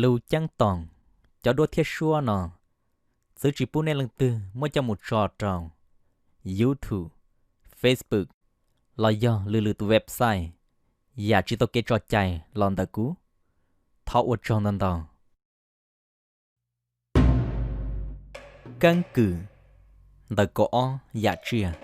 Lus ceeb toom, cov duab thiab suab no txwv tsis pub nej leej twg muab coj mus tso rau YouTube, Facebook los yog lwm lwm tus website yam tsis tau kev tso cai los ntawm kuv. Thov ua tsaug ntau ntau. Keeb kwm ntawm kaum ob yam tsiaj.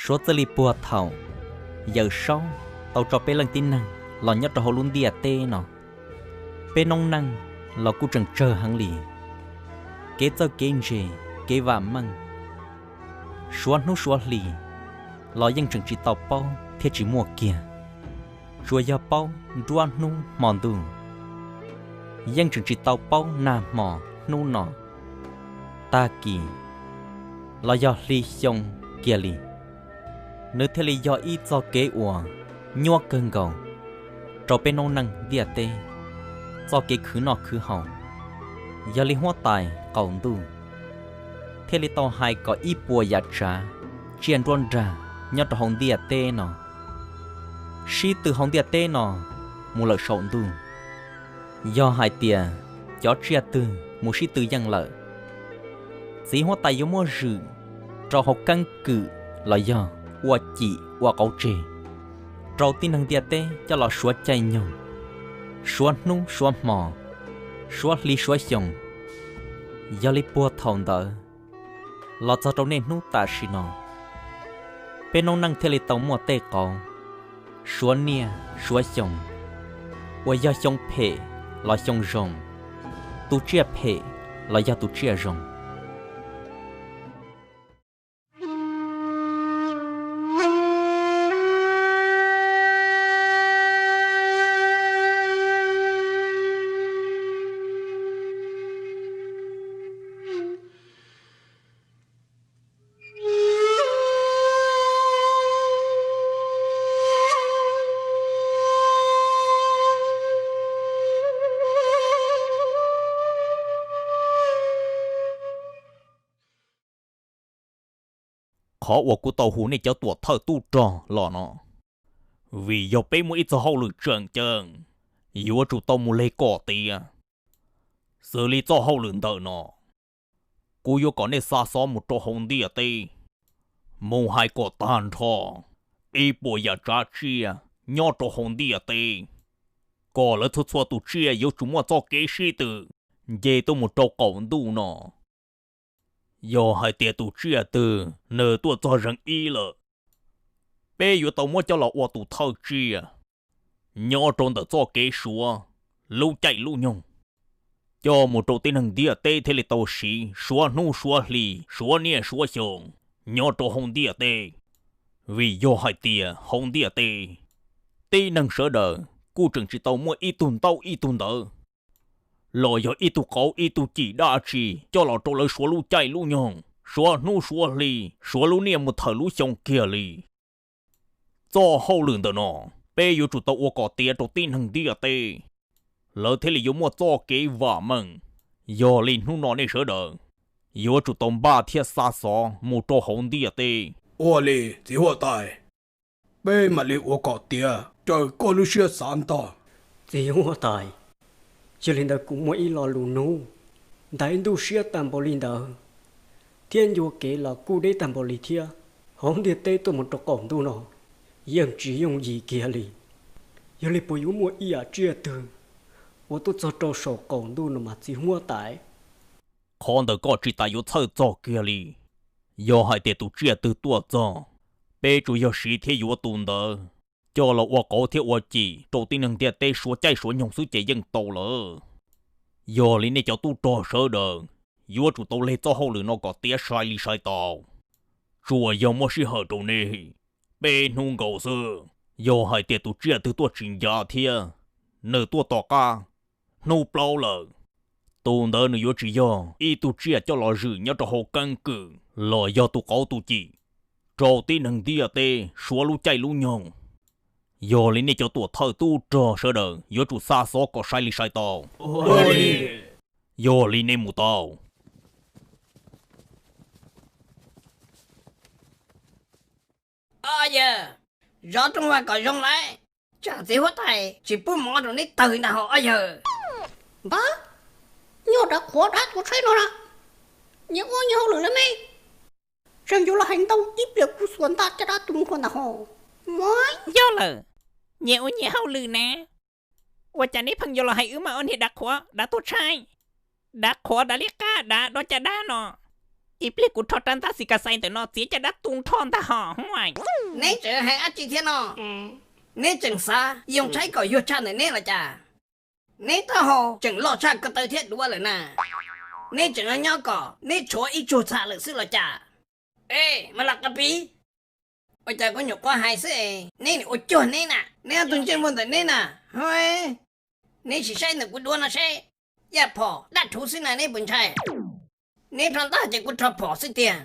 Suav txij li puag thaum Yawm Saub tau tso peb leej tib neeg los nyob rau hauv lub ntiaj teb no, peb noob neej los kuj tseem tsawg heev li. Kev txawj kev ntse, kev vam meej, suav hnub suav hli los yeej tseem tsis tau paub thiab tsis muaj kiag, tsuas yog paub nruab hnub hmo ntuj, yeej tseem tsis tau paub nag hmo hnub no. Tag kis los yog hli xyoo kiag li, nws thiaj li yog ib txoj kev uas nyuaj kawg nkaus rau peb noob neej ntiaj teb txoj kev khwv noj khwv haus. Yog li huab tais qaum ntuj thiaj li tau hais kom ib puas yam tsav tsiaj nruab nrag nyob rau hauv ntiaj teb no sib tw hauv ntiaj teb no mus lawm saum ntuj. Yog hais tias cov tsiaj twg mus sib tw yeej lawm, txiv huab tais yuav muab zwm rau hauv keeb kwm los yog ua cim ua qauv tseg rau tib neeg ntiaj teb coj los suav caij nyoog, suav hnub suav hmo, suav hli suav xyoo. Yog li puag thaum ntawd los txog rau niaj hnub tam sim no, peb noob neej thiaj li tau muaj tej qauv suav niaj suav xyoo, uas yog xyoo phem los xyoo zoo, tus tsiaj phem los yog tus tsiaj zoo. Qhov uas kuv tau hu nej cov tuam thawj tub rog los no, vim yog peb muaj ib txoj hauj lwm tseem ceeb yuav tsum tau mus leg kom tiav. Xws li txoj hauj lwm ntawm no, kuv yuav kom nej xa xov mus rau hauv ntiaj teb, mus hais kom tag nrho ib puas yam tsav tsiaj nyob rau hauv ntiaj teb, kom lawv txhua txhua tus tsiaj yuav tsum muaj txoj kev sib tw nce tuaj mus rau qaum ntuj no. Yog hais tias tus tsiaj twg nws tuaj txog zeeg ib lawm, peb yuav tau muab coj los ua tus thawj tsiaj nyob rau ntawm txoj kev suav lub caij lub nyoog, coj mus rau tib neeg ntiaj teb thiaj li tau siv suav hnub suav hli, suav niaj suav xyoo nyob rau hauv ntiaj teb. Vim yog hais tias hauv ntiaj teb, tib neeg sawv daws kuj tseem tsis tau muaj ib tug ntaub ib tug ntawv los yog ib tug qauv ib tug cim dab tsi coj los rau lawv suav lub caij lub nyoog, suav hnub suav hli, suav lub niaj mus thawm lub xyoo kiag li. Txoj hauj lwm ntawm no peb yuav tsum tau ua kom tiav rau tib neeg ntiaj teb, lawv thiaj li yuav muaj txoj kev vam meej. Yog li hnub no nej sawv daws yuav tsum tau npaj thiab xa xov mus rau hauv ntiaj teb. Ua li txiv huab tais, peb mam li ua kom tiav raws koj lub siab xav ntag. Txiv huab tais, yog li ntawd kuv muaj ib lo lus nug. Ntaiv ntuj siab tag npaum li ntawd, thiab ncua kev los kuj deb tag npaum li thiab, hauv ntiaj teb tuaj mus rau qaum ntuj no yeej tsis yooj yim kiag li. Yog li puas yuav muaj ib yam tsiaj twg uas tuaj txog rau saum qaum ntuj no mas txiv huab tais? Qhov ntawd koj tsis tas yuav txhawj txog kiag li. Yog hais tias tus tsiaj twg tuaj txog, peb tsuas yog siv thiab yuav tus ntawd coj los ua qauv thiab ua cim rau tib neeg ntiaj teb suav caij suav nyoog xwb ces yeej tau lawm. Yog li nej cov tub rog sawv daws yuav tsum tau leg txoj hauj lwm no kom tiav sai li sai tau. Tsuas yog muaj sij hawm rau nej peb hnub nkaus xwb. Yog hais tias tus tsiaj twg tuaj tsis ncav thiab nws tuaj tom qab hnub plaub lawm. Tus ntawd nws yuav tsis yog ib tug tsiaj coj los zwm nyob rau hauv keeb kwm los yog tus qauv tus cim rau tib neeg ntiaj teb suav lub caij lub nyoog. Yog li nej cov tuam thawj tub rog sawv daws yuav tsum xa xov kom sai li sai tau. Yog li nej mus tau. Au yawg, zov rooj vag kom zoo lawm, tsam txiv huab tais tsis pub mov rau neb tawg ntag hos ob yawg. Npawg, nyob dav qhuav dab tuag tshaib no na, nyias ua nyias hauj lwm lawm me. Tseem yuav los hais ntau, ib pliag kuv xuas ntaj caj dab tu nrho ntag hos. Yog lawm, nyias ua nyias hauj lwm na. Ua cas neb pheej yuav los hais wb mas ob niag dav qhuav dav tuag tshaib, dav qhuav dav liab qab dav dob caj dab no? Ib pliag kuv rho rab ntaj xis kas xais ntawm no txiav caj dab tu nrho ntag hos. Neb tseem hais dab tsi thiab no? Neb tseem xav yoo tshaib kom yuag tshaj ntawm neb los cas? Neb taub hau tseem loj tshaj ko taw thiab duav lawm na. Neb tseem nyob kom neb tshuav ib tsuag txha lawm xwb los cas? E, mas las qas pis, ua cas kuv nyuam qhuav hais xwb es neb nim ua cuag neb na? Neb ob tug ntsej muag ntawm neb na, neb sim saib ntawm kuv duav no seb, yaj phom dab rhuv xwb na neb puas ntshai? Neb rho ntaj ces kuv rho phom xwb tiag.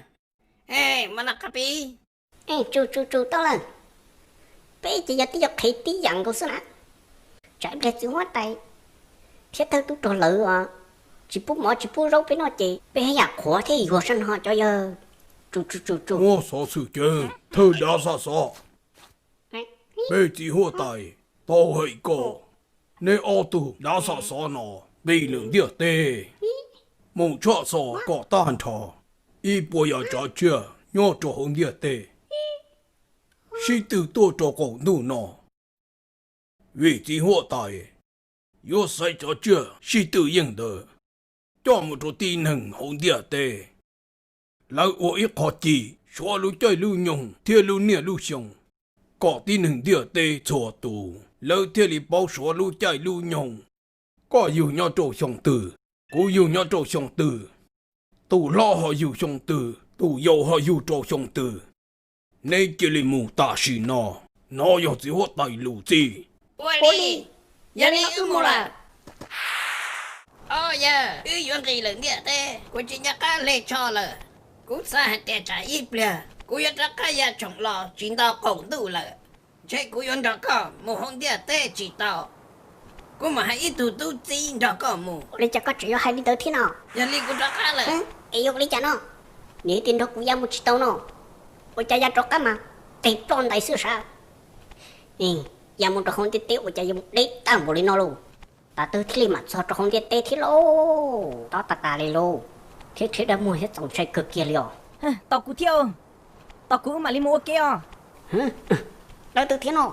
E, mas las qas pis. Tsu tsu tsu tau lawm, peb ces yog tib co qhev tib yam nkaus xwb na. Tsam ib pliag txiv huab tais thiab thawj tub rog lawv os, tsis pub mov tsis pub zaub peb noj ces peb haj yam qhuav thiab yuag sab no cov yawg. Tsu tsu tsu tsu. Muaj xov xwm ces thawj dav xa xov. Peb txiv huab tais tau hais kom neb ob tug dav xa xov no nqis lawm ntiaj teb mus tshaj xov kom tag nrho ib puas yam tsav tsiaj nyob rau hauv ntiaj teb sib tw tuaj rau qaum ntuj no. Vim txiv huab tais yuav xaiv cov tsiaj sib tw yeej ntawd coj mus rau tib neeg hauv ntiaj teb. Lawv ua ib qho ci suav lub caij lub nyoog thiab lub niaj lub xyoo, kom tib neeg ntiaj teb txhua tus lawv thiaj li paub suav lub caij lub nyoog. Koj yug nyob rau xyoo twg, kuv yug nyob rau xyoo twg, tus hlob ho yug xyoo twg, tus yau ho yug rau xyoo twg. Neb cia li mus tam sim no, no yog txiv huab tais lus txib. Ua li, yog li wb mus lawm. Au yawg, wb yuav nqis lawm ntiaj teb, kuv tsis nco qab hle tsho lawm. Kuv xav hais tias tsam ib pliag kuv yuav rov qab ya tshoom los tsis nto qaum ntuj lawm, ntshe kuv yuav nrog koj mus hauv ntiaj teb tsis tau. Kuv mam hais ib tug tub txib nrog koj mus. Ua li cas koj tseem yuav hais li ntawd thiab no? Yog li kuv rov qab lawm. Es yuav ua li cas no? Nws tias nrog kuv ya mus tsis tau no, ua cas ya rov qab mas tes ploj ntais xwb sav. Ya mus rau hauv ntiaj teb ua cas yuav deb tag npaum li no lauj? Tav twg thiaj li mam txog rau hauv ntiaj teb thiab lauj? Tob tas tas li lauj, thiab rhiab dab muag thiab txaus ntshai kawg kiag li os. Tos kuv thiab, tos kuv wb mam li mus ua ke os. Leej twg thiab no?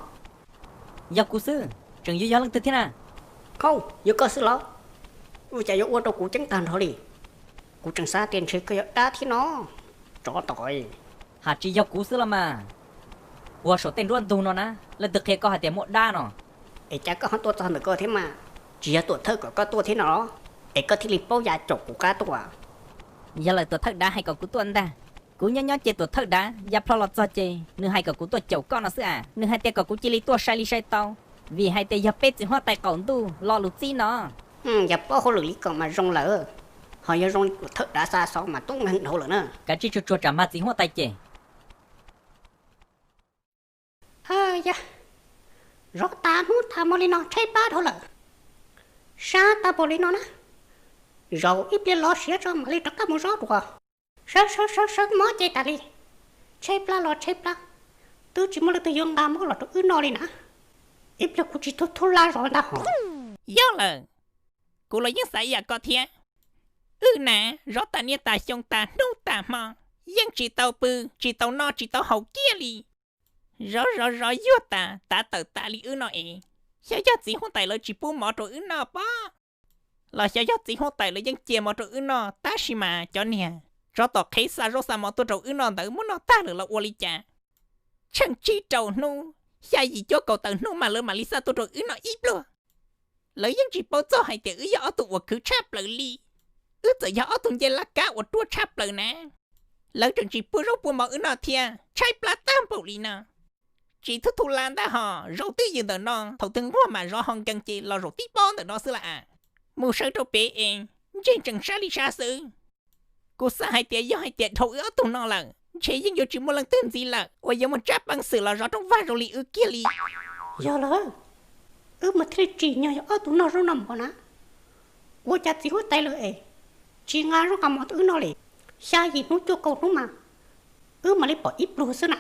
Yog kuv xwb, tseem yuav yog leej twg thiab na? Hauj, yog koj xwb los? Ua cas yuav ua rau kuv ceeb tag nrho li? Kuv tseem xav tias ntshe koj yog dab thiab no, tsov tom. Hais tsis yog kuv xwb los mas, ua saum tej nruab ntug no na, leej twg qhia koj hais tias muaj dab no? Es cas koj ho tuaj txog ntawm koj thiab mas? Tsis yog tuam thawj kom koj tuaj thiab no los? Es koj thiaj li paub ya caum kuv qab tuaj. Yog lawm, tuam thawj dav hais kom kuv tuaj ntag. Kuv nyob nyob ces tuam thawj dav ya plho los txog ces nws hais kom kuv tuaj caum koj no xwb as. Nws hais tias kom kuv cia li tuaj sai li sai tau, vim hais tias yog peb txiv huab tais qaum ntuj lo lus txib no. Yog paub hauj lwm li kom mas zoo lawm, ho yog zoo li tuam thawj dav xa xov mas tub nkeeg dhau lawm na. Kav tsij tsuag tsuag tsam mag txiv huab tais ces. Yog, zov tas hnub tas hmo li no tshaib plab dhau lawm, sab tas npaum li no na. Zaum ib pliag los siav tso mam li rov qab mus zov dua. Sawv sawv sawv sawv mob ces tas li, tshaib plab los tshaib plab, twb tsis muaj leej twg yuav nqa mob los rau wb noj li na. Ib pliag kuv tsis tu thub lab zov ntag hos. Yog lawm, kuv los yeej xav ib yam koj thiab. Wb na, zov tas niaj tas xyoo tas hnub tas hmo, yeej tsis tau pw, tsis tau noj tsis tau haus kiag li. Zov zov zov yuag tas tav tawm tas li wb no es, xyov yog txiv huab tais lawv tsis pub mov rau wb noj pob, los xyov yog txiv huab tais lawv yeej cia mov rau wb noj tab sis mas cov niag tsov tom qhev xa zaub xa mov tuaj rau wb noj ntawd muab noj tag lawm los ua li cas. Tsheej tsib rau hnub, xya yim cuaj kaum tawm hnub mas lawv mam li xa tuaj rau wb noj ib pluag. Lawv yeej tsis paub txog hais tias wb yog ob tug uas khwv tshaj plaws li. Wb txawm yog ob tug ncej laj kab uas ruaj tshaj plaws na, lawv tseem tsis pub zaub pub mov wb noj thiab, tshaib plab tag npaum li no. Tsis thub thu la ntag hos, zaum twj ywm ntawm no, thaum twg nquag mam zov ho nkees ces los zaum tib pob ntawm no xwb las. Mus sawv rau pem es ntsej tseem sab li sab xwb. Kuv xav hais tias yog hais tias dhau wb ob tug no lawm, ntshe yeej yuav tsis muaj leej twg ntxiv lawm uas yuav mus tsab peev xwm los zov rooj vag zoo li wb kiag li. Yog lawm, wb mas thiaj li tsim nyog yog ob tug noj zaub noj mov na. Ua cas txiv huab tais lawm es tsis nqa zaub nqa mov tuaj wb noj li? Xya yim hnub cuaj kaum hnub mas wb mam li pom ib pluag xwb na.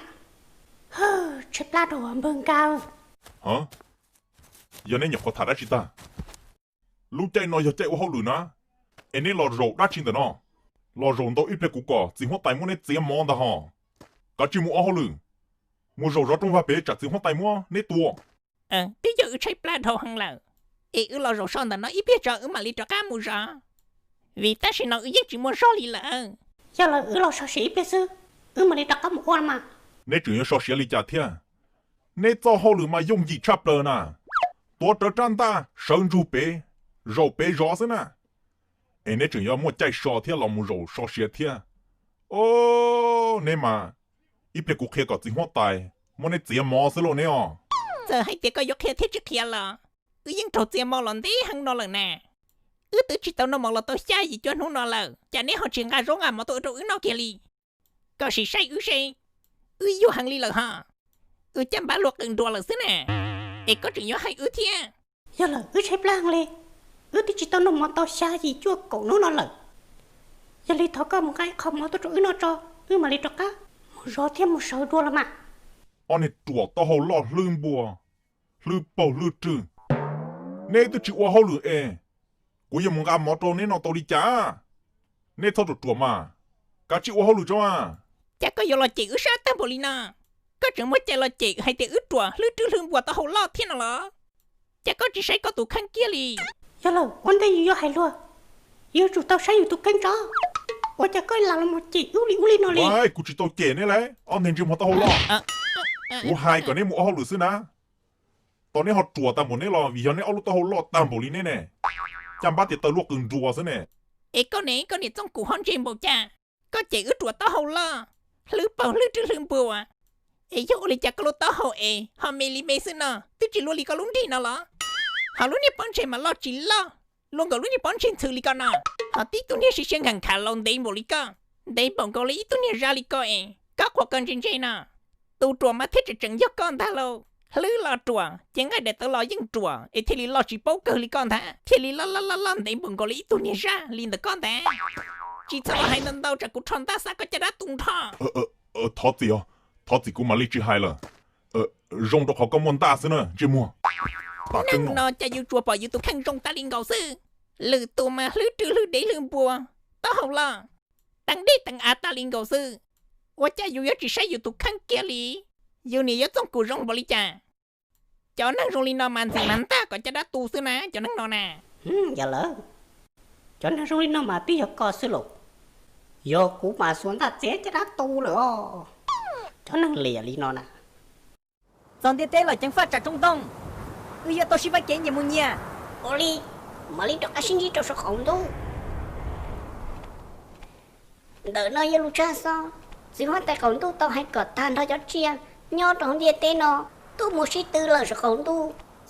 Tshaib plab rau npawg Nkaj. Yog neb nyuam qhuav tham dab tsi tag? Lub caij no yog caij ua hauj lwm na, es neb los zaum dab tsi ntawm no? Los zaum ntau ib pliag kuv kom txiv huab tais muab neb txiav mov ntag hos. Kav tsij mus ua hauj lwm, mus zaum zov rooj vag pem tsam txiv huab tais muab neb tua. Twb yog wb tshaib plab dhau heev lawm, es wb los zaum so ntawm no ib pliag tso wb mam li rov qab mus zov, vim tam sim no wb yeej tsis muaj zog li lawm. Yog lawm wb los so siav ib pliag xwb, wb mam li rov qab mus ua mas. Neb tseem yuav so siav li cas thiab? Neb txoj hauj lwm mas yooj yim tshaj plaws na, tuav rawv rab ntaj sawv ntsug pem, zaum pem zov xwb na. Es neb tseem yuav muaj caij so thiab los mus zaum so siav thiab. O, neb mas, ib pliag kuv qhia kom txiv huab tais muab neb txiav mov xwb lauj neb os. Txawm hais tias koj yuav qhia thiab tsis qhia los wb yeej raug txiav mov los ntev heev no lawm na. Wb twb tsis tau noj mov los tau xya yim cuaj hnub no lawm, cas neb ho tsis nqa zaub nqa mov tuaj rau wb noj kiag li? Koj sim saib wb seb, wb yuag heev li lawm hos. Wb caj npab luaj qws nruas lawm xwb na, es koj tseem yuav hais wb thiab. Yog lawm wb tshaib plab heev li, wb twb tsis tau noj mov tau xya yim cuaj kaum hnub no lawm. Yog li thov koj mus nqa ib qho mov tuaj rau wb noj tso, wb mam li rov qab mus zov thiab mus sawv dua los mas. Ob niag ruam taub hau loj hlwb npua, hlwb paug hlwb rwg, neb twb tsis ua hauj lwm es kuv yuav mus nqa mov rau neb noj tau li cas? Neb txhob ruam ruam mas, kav tsij ua hauj lwm tso mas. Cas koj yuav los cem wb sab tag npaum li no? Koj tseem muaj cai los cem hais tias wb ruam hlwb rwg hlwb npua taub hau loj thiab no los? Cas koj tsis saib koj tus kheej kiag li? Yog lawm ua ntej yus yuav hais luag, yuav tsum tau saib yus tus kheej tso. Ua cas koj lam los cem wb li ub li no li? Kuv tsis tau cem neb lauj, ob niag ntsej muag taub hau loj. Kuv hais kom neb mus ua hauj lwm xwb na. Tos neb ho ruam tag npaum neb los vim yog neb ob lub taub hau loj tag npaum li neb ne, caj npab tias taw luaj qws nruas xwb ne. Es koj ne, koj niam Txooj Kuv ho ntse npaum cas? Koj cem wb ruam taub hau loj, hlwb paug hlwb rwg hlwb npua, es yog ua li cas koj lub taub hau es ho me li me xwb no, twb tsis luaj li koj lub nrig no los? Ho lub niag pob ntseg mas loj tsis loj, luaj nkaus lub niag pob ntseg ntxhw li koj no. Ho tib tug niag siab siab nkhav nkhav laus ntev npaum li koj, ntev npaum nkaus li ib tug niag zaj li koj es koj qhuas koj ntse ntse no. Tus ruam mas thiaj tseem tseem yog koj ntag lauj. Hlwb los ruam, ces nqaij daim tawv los yeej ruam es thiaj li loj tsis paub kawg li koj ntag, thiaj li loj loj loj loj ntev npaum nkaus li ib tug niag zaj li ntawm koj ntag. Tsis txhob los hais ntau ntau tsam kuv rho ntaj xa koj caj dab tu nrho. Thov txim, thov txim kuv mam li tsis hais lawm. Zoo rau qhov koj muaj ntaj xwb na ntsej muag. Neeg no cas yus tsuas pom yus tus kheej zoo tas li nkaus xwb. Lwm tus mas hlwb rwg hlwb dev hlwb npua, taub hau loj, teev dej teev av tas li nkaus xwb. Ua cas yus yuav tsis saib yus tus kheej kiag li? Yus niam yuav Txooj Kuv zoo npaum li cas? Cov neeg zoo li no mas ntxim mas ntaj kom caj dab tu xwb na cov neeg no na. Yog lawm, cov neeg zoo li no mas twb yog koj xwb los. Yog kuv mas xuas ntaj txiav caj dab tu lawm os. Cov neeg liam li no na. Txog ntiaj teb los ceev faj tsam tsoob ntoo, wb yuav tau sib faib kev nyias mus nyias. Ua li, mam li rov qab sib ntsib rau saum qaum ntuj. Ntawm no yog lus tshaj xov, txiv huab tais qaum ntuj tau hais kom tag nrho cov tsiaj nyob rau hauv ntiaj teb no tuaj mus sib tw lawm saum qaum ntuj.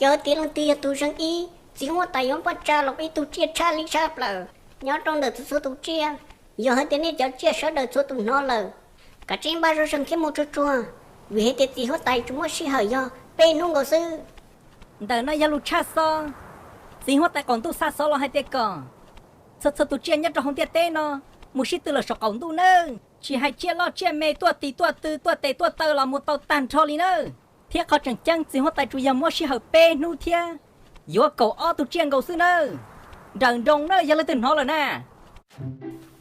Yog tias leej twg yog tus zeeg ib, txiv huab tais yuav npaj tsa los ib tug tsiaj tshaj li tshaj plaws nyob rau ntawm txhua txhua tus tsiaj. Yog hais tias nej cov tsiaj sawv daws txhua tus hnov lawm, kav tsij npaj zoj zeeg thiab mus tsuag tsuag, vim hais tias txiv huab tais tsuas muab sij hawm yog peb hnub nkaus xwb. Ntawm no yog lus tshaj xov, txiv huab tais qaum ntuj xa xov los hais tias kom txhua txhua tus tsiaj nyob rau hauv ntiaj teb no mus sib tw lawm saum qaum ntuj nawb. Tsis hais tsiaj loj tsiaj me tuaj tis tuaj tw tuaj tes tuaj taw los mus tau tag nrho li nawb. Thiab qhov tseem ceeb txiv huab tais tsuas yog muab sij hawm peb hnub thiab yuav kaum ob tug tsiaj nkaus xwb nawb. Nrawm nroos nawb yog leej twg hnov lawm na.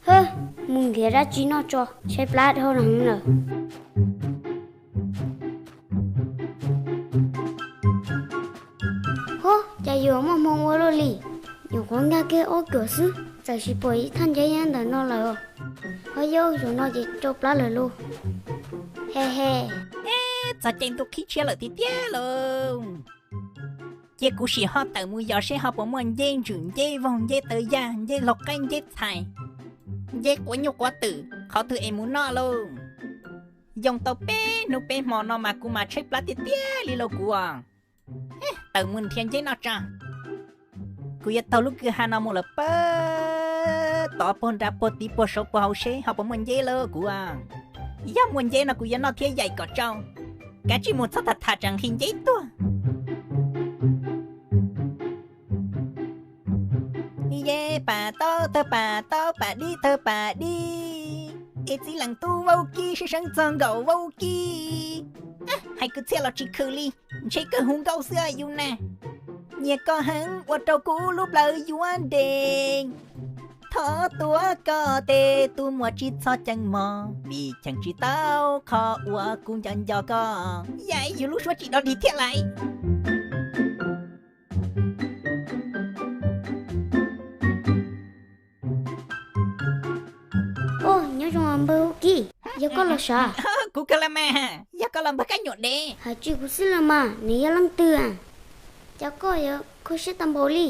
Hwb, mus nrhiav dab tsi noj tso, tshaib plab dhau heev lawm. Ho, cas yuav muaj hmoo ua luaj li? Nyuam qhuav nkag kiag ob cuam xwb, txawm sis pom ib thaj nceeb nyob ntawm no lawm. Ho yog zaum no ces tsau plab lawm lauj. He he. Txog caij ntuj qhib tshiab lawm tiag tiag lauj. Cia kuv sim ho tawm mus yos seb ho puas muaj nceb ntswm, nceb voog, nceb taw yaj, nceb laug qaib, nceb txhais, nceb quav nyuj quav twm, qhov twg es mus noj lauj. Yoo tau peb hnub peb hmo no mas kuv mas tshaib plab tiag tiag li lauj kuv. Tawm mus nrhiav nceb noj tso. Kuv yuav taug lub kwj ha no mus lawm pab tod puag nrad puag tid puag saud puag hauv seb ho puas muaj nceb lawm kuv. Yog muaj nceb no kuv yuav noj thiab yaim kom tsau. Kav tsij mus txhob tham tham tsam nqhis nceb tuag. Ye pam taub thawj pam taub pam dib thawj pam dib, es txiv leej tub Vaub Kib sib seev txog nkaus Vaub Kib. Hais kwv txhiaj los tsis khwm li, ntshe kawg hu nkauj xwb yus na. Nyiam koj heev ua rau kuv lub plawv yuav nres. Thov tuav koj tes tus muam tsis txhob ceev mog, vim cheem tsis tau qhov uas kuv nco nco koj. Yam yus lub suab tsis dog dig thiab lais. Nyob zoo npawg Vaub Kib, yog koj los sav? Kuv kawg los mas, yog koj los npawg Kab Nyuam Dev? Hais tsis kuv xwb los mas, nws yog leej twg? Cas koj yuav kho siab tag npaum li?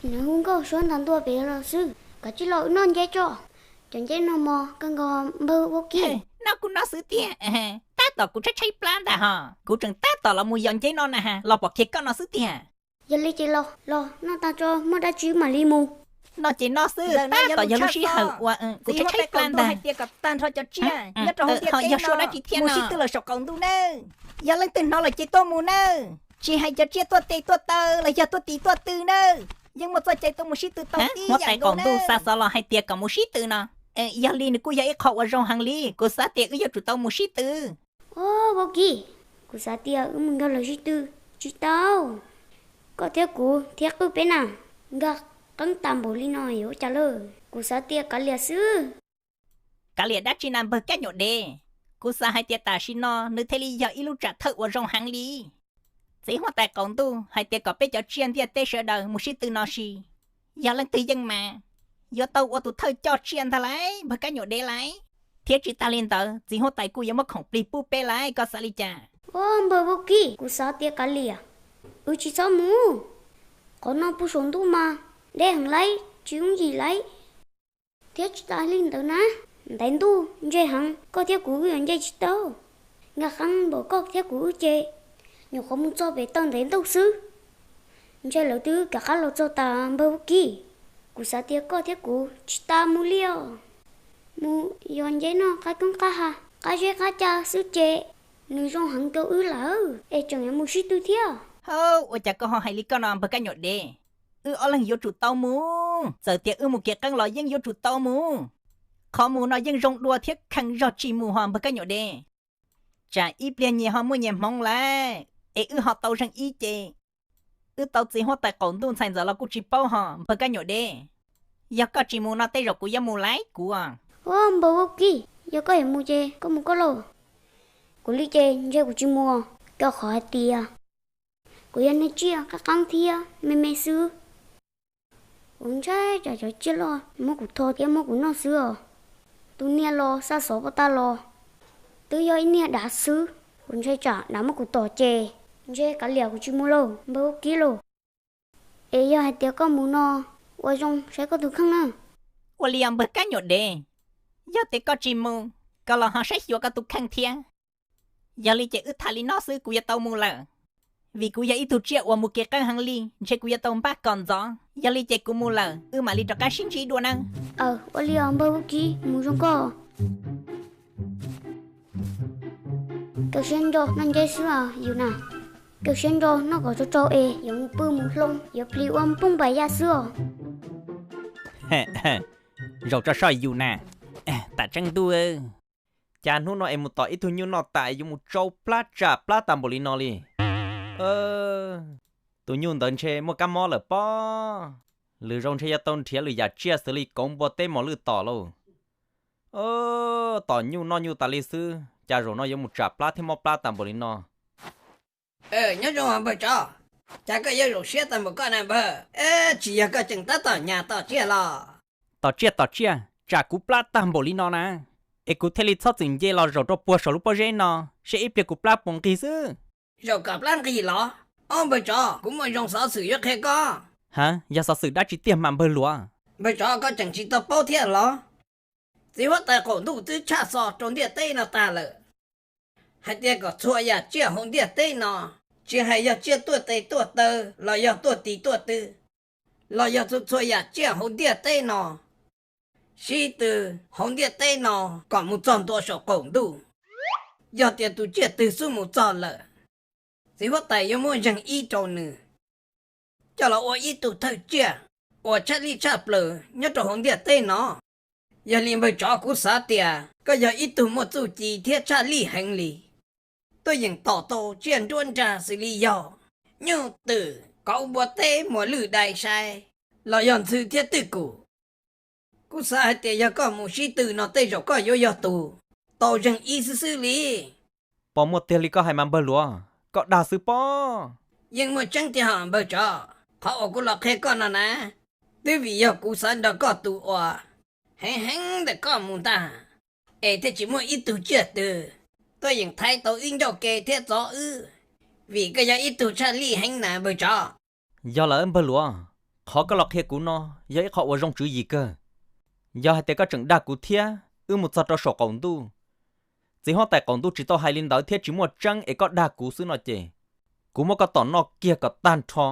Nws hu nkauj suab ntag ntua pem los xwb. Kav tsij los wb noj nceb tso. Cov nceb no mos kawg nkaus npawg Vaub Kib. Noj kuj noj xwb tiag, tab tom kuv tshaib tshaib plab ntag hos. Kuv tseem tab tom los mus yos nceb noj na has los pom kiag koj no xwb tiag. Yog li ces los los noj tag tso, muaj dab tsi mam li mus. Noj ces noj xwb, tab tom yog lub sij hawm uas kuv tshaib tshaib plab ntag. Hais tias kom tag nrho cov tsiaj nyob rau hauv ntiaj teb no sib tw lawm saum qaum ntuj nawb. Yog leej twg hnov lawm ces tuaj mus nawb, tsis hais cov tsiaj tuaj tes tuaj taw los yog tuaj tis tuaj tw nawb, yeej muaj txoj cai tuaj mus sib tw tau tib yam nkaus nawb. Xa xov los hais tias kom mus sib tw no. Yog li nws kuj yog ib qho uas zoo heev li, kuv xav tias wb yuav tsum tau mus sib tw. Vaub Kib, kuv xav tias wb mus nrog lawv sib tw tsis tau. Koj thiab kuv thiab qwj peb na, nkag qeeb tas npaum li no yuav ua cas lawm? Kuv xav tias kav liam xwb. Kav liam dab tsi na npawg Kab Nyuam Dev? Kuv xav hais tias tam sim no nws thiaj li yog ib lub tsam thawj uas zoo heev li. Txiv huab tais qaum ntuj hais tias kom peb cov tsiaj ntiaj teb sawv daws mus sib tw no si, yog leej twg yeej mas yuav tau ua tus thawj coj tsiaj ntag lauj npawg Kab Nyuam Dev lauj. Thiab tsis tas li ntawd txiv huab tais kuj yuav muab khoom plig pub peb lauj, koj xav li cas? Npawg Vaub Kib, kuv xav tias kav liam, wb tsis txhob mus. Qhov no puag saum ntuj mas deb heev lauj, tsis yooj yim lauj. Thiab tsis tas li ntawd na, ntev ntuj ntse heev, koj thiab kuv wb yuav nce tsis tau. Nkag qeeb npaum koj thiab kuv wb ces nyuam qhuav mus txog pem taw ntev ntuj xwb, ntshe lawv twb kav qab los txog tas npawg Vaub Kib. Kuv xav tias koj thiab kuv tsis tas mus li os. Mus yos nceb noj qab koob qab ha, qab zeb qab ca xwb ces nws zoo heev rau wb lawm es tseem yuav mus sib tw thiab. Hawb, ua cas koj ho hais li koj no npawg Kab Nyuam Dev? Wb ob leeg yuav tsum tau mus, txawm tias wb mus kev qeeb los yeej yuav tsum tau mus. Qhov mus no yeej zoo dua thiab kheev zog tsis mus hos npawg Kab Nyuam Dev. Tsam ib pliag nyias ho muaj nyias hmoov lawm es wb ho tau zeeg ib ce. Wb tau txiv huab tais qaum ntuj ntxhais ntxawm los kuj tsis paub hos npawg Kab Nyuam Dev. Yog koj tsis mus no tej zaum kuv yuav mus lauj kuv. Npawg Vaub Kib, yog koj yuav mus ces koj mus koj lauj. Kuv li ces ntshe kuv tsis mus, rau qhov hais tias kuv yog niag tsiaj qab qeeb thiab me me xwb. Kuv ntshai tsam cov tsiaj loj muab kuv tho thiab muab kuv noj xwb os. Tus niag los xa xov pov tag los twb yog ib niag dav xwb, kuv ntshai tsam dav muab kuv tom ces ntshe kav liam kuv tsis mus lauj npawg Vaub Kib lauj. Es yog hais tias koj mus no, ua zoo saib koj tus kheej na. Ua li os npawg Kab Nyuam Dev, yog tias koj tsis mus, koj los ho saib xyuas koj tus kheej thiab. Yog li ces wb tham li no xwb kuv yuav tau mus lawm, vim kuv yog ib tug tsiaj uas mus kev qeeb heev li, ntshe kuv yuav tau npaj kom ntxov. Yog li ces kuv mus lawm, wb mam li rov qab sib ntsib dua nawb. Aw, ua li os npawg Vaub Kib, mus zoo koj. Kawg siab ntso noj nceb xwb os yus na. Kawg siab ntso noj kom tsau tsau es yuav mus pw mus hloov, yuav plis ua npoob npais ya xwb os. Zaum tso soj yus na, tam tseeb ntuj. Cas hnub no es mus tom ib tug nyuj noj tas yuav mus tsau plab tsam plab tas npaum li no li. Tus nyuj ntawd ntshe muaj kab mob lawm pob. Lwm zaus ntshe yuav tau nrhiav lwm yam tsiaj xws li kauv, npua, teb, mos lwj tom lauj. Tom nyuj noj nyuj tas li xwb, cas zaum no yuav mus tsam plab thiab mob plab tas npaum li no. Nyob zoo npawg tsov, cas koj yuav zoo siab tag npaum koj na npawg? Tsis yog koj tseem tab tom nyas tom tsiaj los? Tom tsiaj tom tsiaj, tsam kuv plab tag npaum li no na, es kuv thiaj li txhob txwm nce los zaum rau puag saum lub pob zeb no, seb ib pliag kuv plab puas nqig xwb. Zaum kom plab nqig los? Ob npawg tsov, kuv muaj zoo xov xwm yuav qhia koj. Ha, yog xov xwm dab tsi tiag mas npawg luav? Npawg tsov, koj tseem tsis tau paub thiab los? Txiv huab tais qaum ntuj twb tshaj xov rau ntiaj teb no tag lawm. hais tias kom txhua yam tsiaj hauv ntiaj teb no, tsis hais yog tsiaj tuaj tes tuaj taw los yog tuaj tis tuaj tw, los yog txhua txhua yam tsiaj hauv ntiaj teb no, sib tw hauv ntiaj teb no kom mus txog ntua saum qaum ntuj. Yog tias tus tsiaj twg xub mus txog lawm, txiv huab tais yuav muab zeeg ib rau nws, coj los ua ib tug thawj tsiaj uas tshaj lij tshaj plaws nyob rau hauv ntiaj teb no. Yog li npawg tsov, kuv xav tias koj yog ib tug muaj txuj ci thiab tshaj lij heev li, tuaj yeem tom tau tsiaj nruab nrag xws li yog nyuj twm, kauv, npua teb, muas lwj, dais, sai, los yog ntxhw thiab twj kum. Kuv xav hais tias yog koj mus sib tw no tej zaum koj yuav yog tus tau zeeg ib xwb xwb li. Pom muaj tiag li koj hais mas npawg luav, koj dag xwb pob. Yeej muaj tseeb tiag hos npawg tsov, qhov uas kuv los qhia koj no na, twb vim yog kuv xav nrog koj tus uas heev heev ntawm koj mus ntag, es thiaj tsis muaj ib tug tsiaj twg tuaj yeem thaiv tau wb ncauj ke thiab txov wb, vim koj yog ib tug tshaj lij heev na npawg tsov. Yog lawm npawg luav, qhov koj los qhia kuv no yog ib qho uas zoo tswv yim kawg. Yog hais tias koj tseem dag kuv thiab wb mus txog rau saum qaum ntuj, txiv huab tais qaum ntuj tsis tau hais li ntawd thiab tsis muaj tseeb es koj dag kuv xwb no ces, kuv muab koj tom noj kiag kom tag nrho,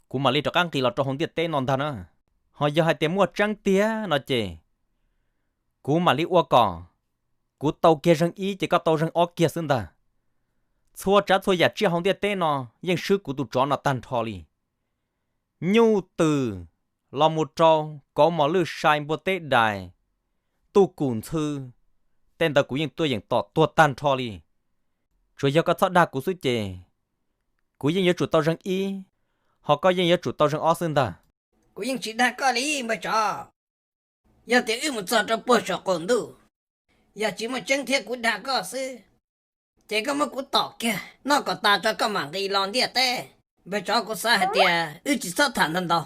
kuv mam li rov qab nqis los rau hauv ntiaj teb no ntag na. Ho yog hais tias muaj tseeb tiag no ces, kuv mam li ua kom kuv tau kiag zeeg ib ces koj tau zeeg ob kiag xwb ntag. Txhua tsav txhua yam tsiaj hauv ntiaj teb no yeej swb kuv tus tsov no tag nrho li. Nyuj twm los mus rau kauv mos lwj sai npua teb dais, tuj kum ntxhw, tej ntawd kuv yeej tuaj yeem tom tuag tag nrho li. Tsuas yog koj txhob dag kuv xwb ces, kuv yeej yuav tsum tau zeeg ib, ho koj yeej yuav tsum tau zeeg ob xwb ntag. Kuv yeej tsis dag koj li npawg tsov. Yog tias wb mus txog rau puag saum qaum ntuj, yog tsis muaj tseeb thiab kuv dag koj xwb, ces koj muab kuv tom kiag noj kom tas tso koj mam nqis los ntiaj teb. Npawg tsov, kuv xav hais tias wb tsis txhob tham ntau ntau.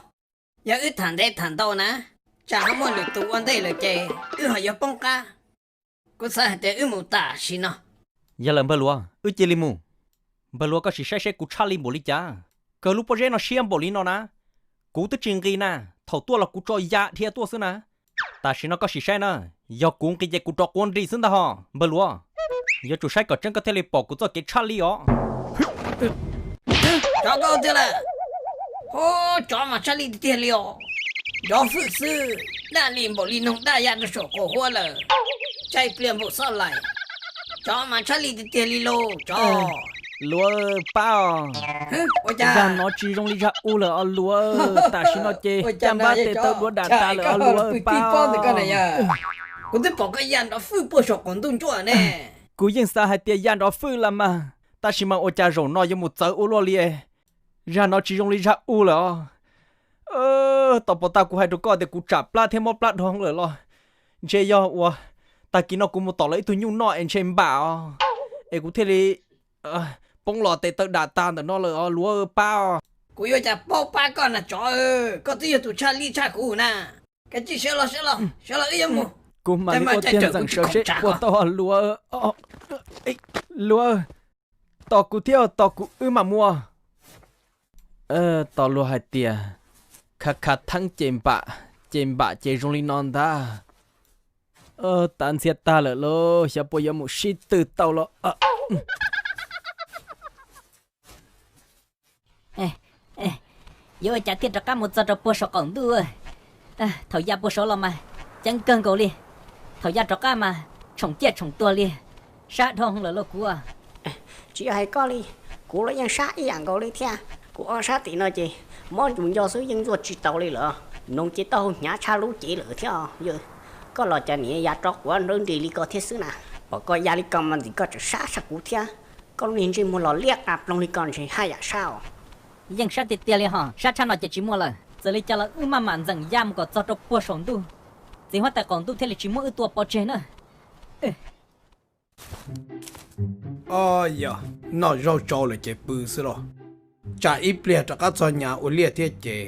Yog wb tham ntev tham ntau na, tsam ho muaj lwm tus ua ntej lawm ces wb ho yuav poob qab. Kuv xav hais tias wb mus tam sim no. Yog lawm npawg luav, wb cia li mus. Npawg luav, koj sim saib seb kuv tshaj lij npaum li cas, kawg lub pob zeb no siab npaum li no na. Kuv twb tsis nqis na, thaum tuaj los kuv tso ya dhia tuaj xwb na. Tam sim no koj sim saib na, yog kuv nqis ces kuv rov quav nris xwb ntag ho npawg luav. Yuav tsum saib kom tseeb koj thiaj li pom kuv txoj kev tshaj lij os. Tsov, koj tiag lawm. Ho, tsov mas tshaj lij tiag tiag li os. Nrov fwj xwb, daj li npaum li noog daj ya rau saum qaum huab lawm. Tsaib pliag npaum xob laim. Tsov mas tshaj lij tiag tiag li lauj tsov. Luav pab os, zag no tsis zoo li zag u lawm os luav. Tam sim no ces caj npab tes taw duav dam tas lawm os luav pab os. Kuv twb pom koj ya nrov fwj puag saum qaum ntuj ntsuab ne. Kuv yeej xav hais tias ya nrov fwj las mas, tab sis mas ua cas zaum no yuav mus txawv ua luaj li. Zag no tsis zoo li zag u lawm os. Tom pov tag kuv hais rau koj tias kuv tsam plab thiab mob plab dhau lawm los ntshe yog uas tag kis no kuv mus tom lawv ib tug nyuj noj es ntshe npam os, es kuv thiaj li poob los tes taw dam tas ntawm no lawm os luav pab os. Kuv yuav ua cas paub pab koj na tsov, koj twb yog tus tshaj lij tshaj kuv na. Kav tsij sawv los, sawv los, sawv los wb yuav mus. Kuv mam li ua tiag ntxeem sawv seb puas tau luav. Luav, tos kuv thiab tos kuv wb mam mus. Tos luag hais tias khav khav theeb ces npam, ces npam ces zoo li no ntag. Tav ntxhiab tag lawm lauj, xyov puas yuav mus sib tw tau los. Yuav ua cas thiaj rov qab mus txog rau puag saum qaum ntuj? Thaum ya puag saud los mas ceeb kawg nkaus li, thaum ya rov qab mas tshoom ciaj tshoom tuag li, sab dhau lawm lauj kuv. Tsis yog hais koj li, kuv los yeej sab ib yam nkaus li thiab. Kuv ob sab tim no ces mob tus nco xwb yeej ntxuaj tsis tau li lawm, noog ces taub hau hnyav tshaj lub cev lawm thiab. Koj los cas niam ya rov quav nrawv nris li ko thiab xwb na? Pom koj ya li ko mas ntxim koj tseem sab tshaj kuv thiab. Koj lub niag ntsej muag los liab qa ploog li ko ntshe haj yam sab os. Yeej sab tiag tiag li hos, sab tshaj no ces tsis muaj lawm. Txawm li cas los wb maj mam ntxeem ya mus kom txog rau puag saum ntuj, txiv huab tais qaum ntuj thiaj li tsis muab wb tua pov tseg na. Ob yog, noj zaub tsau lawm ces pw xwb los. Tsam ib pliag rov qab txog nyav ua liaj thiab ces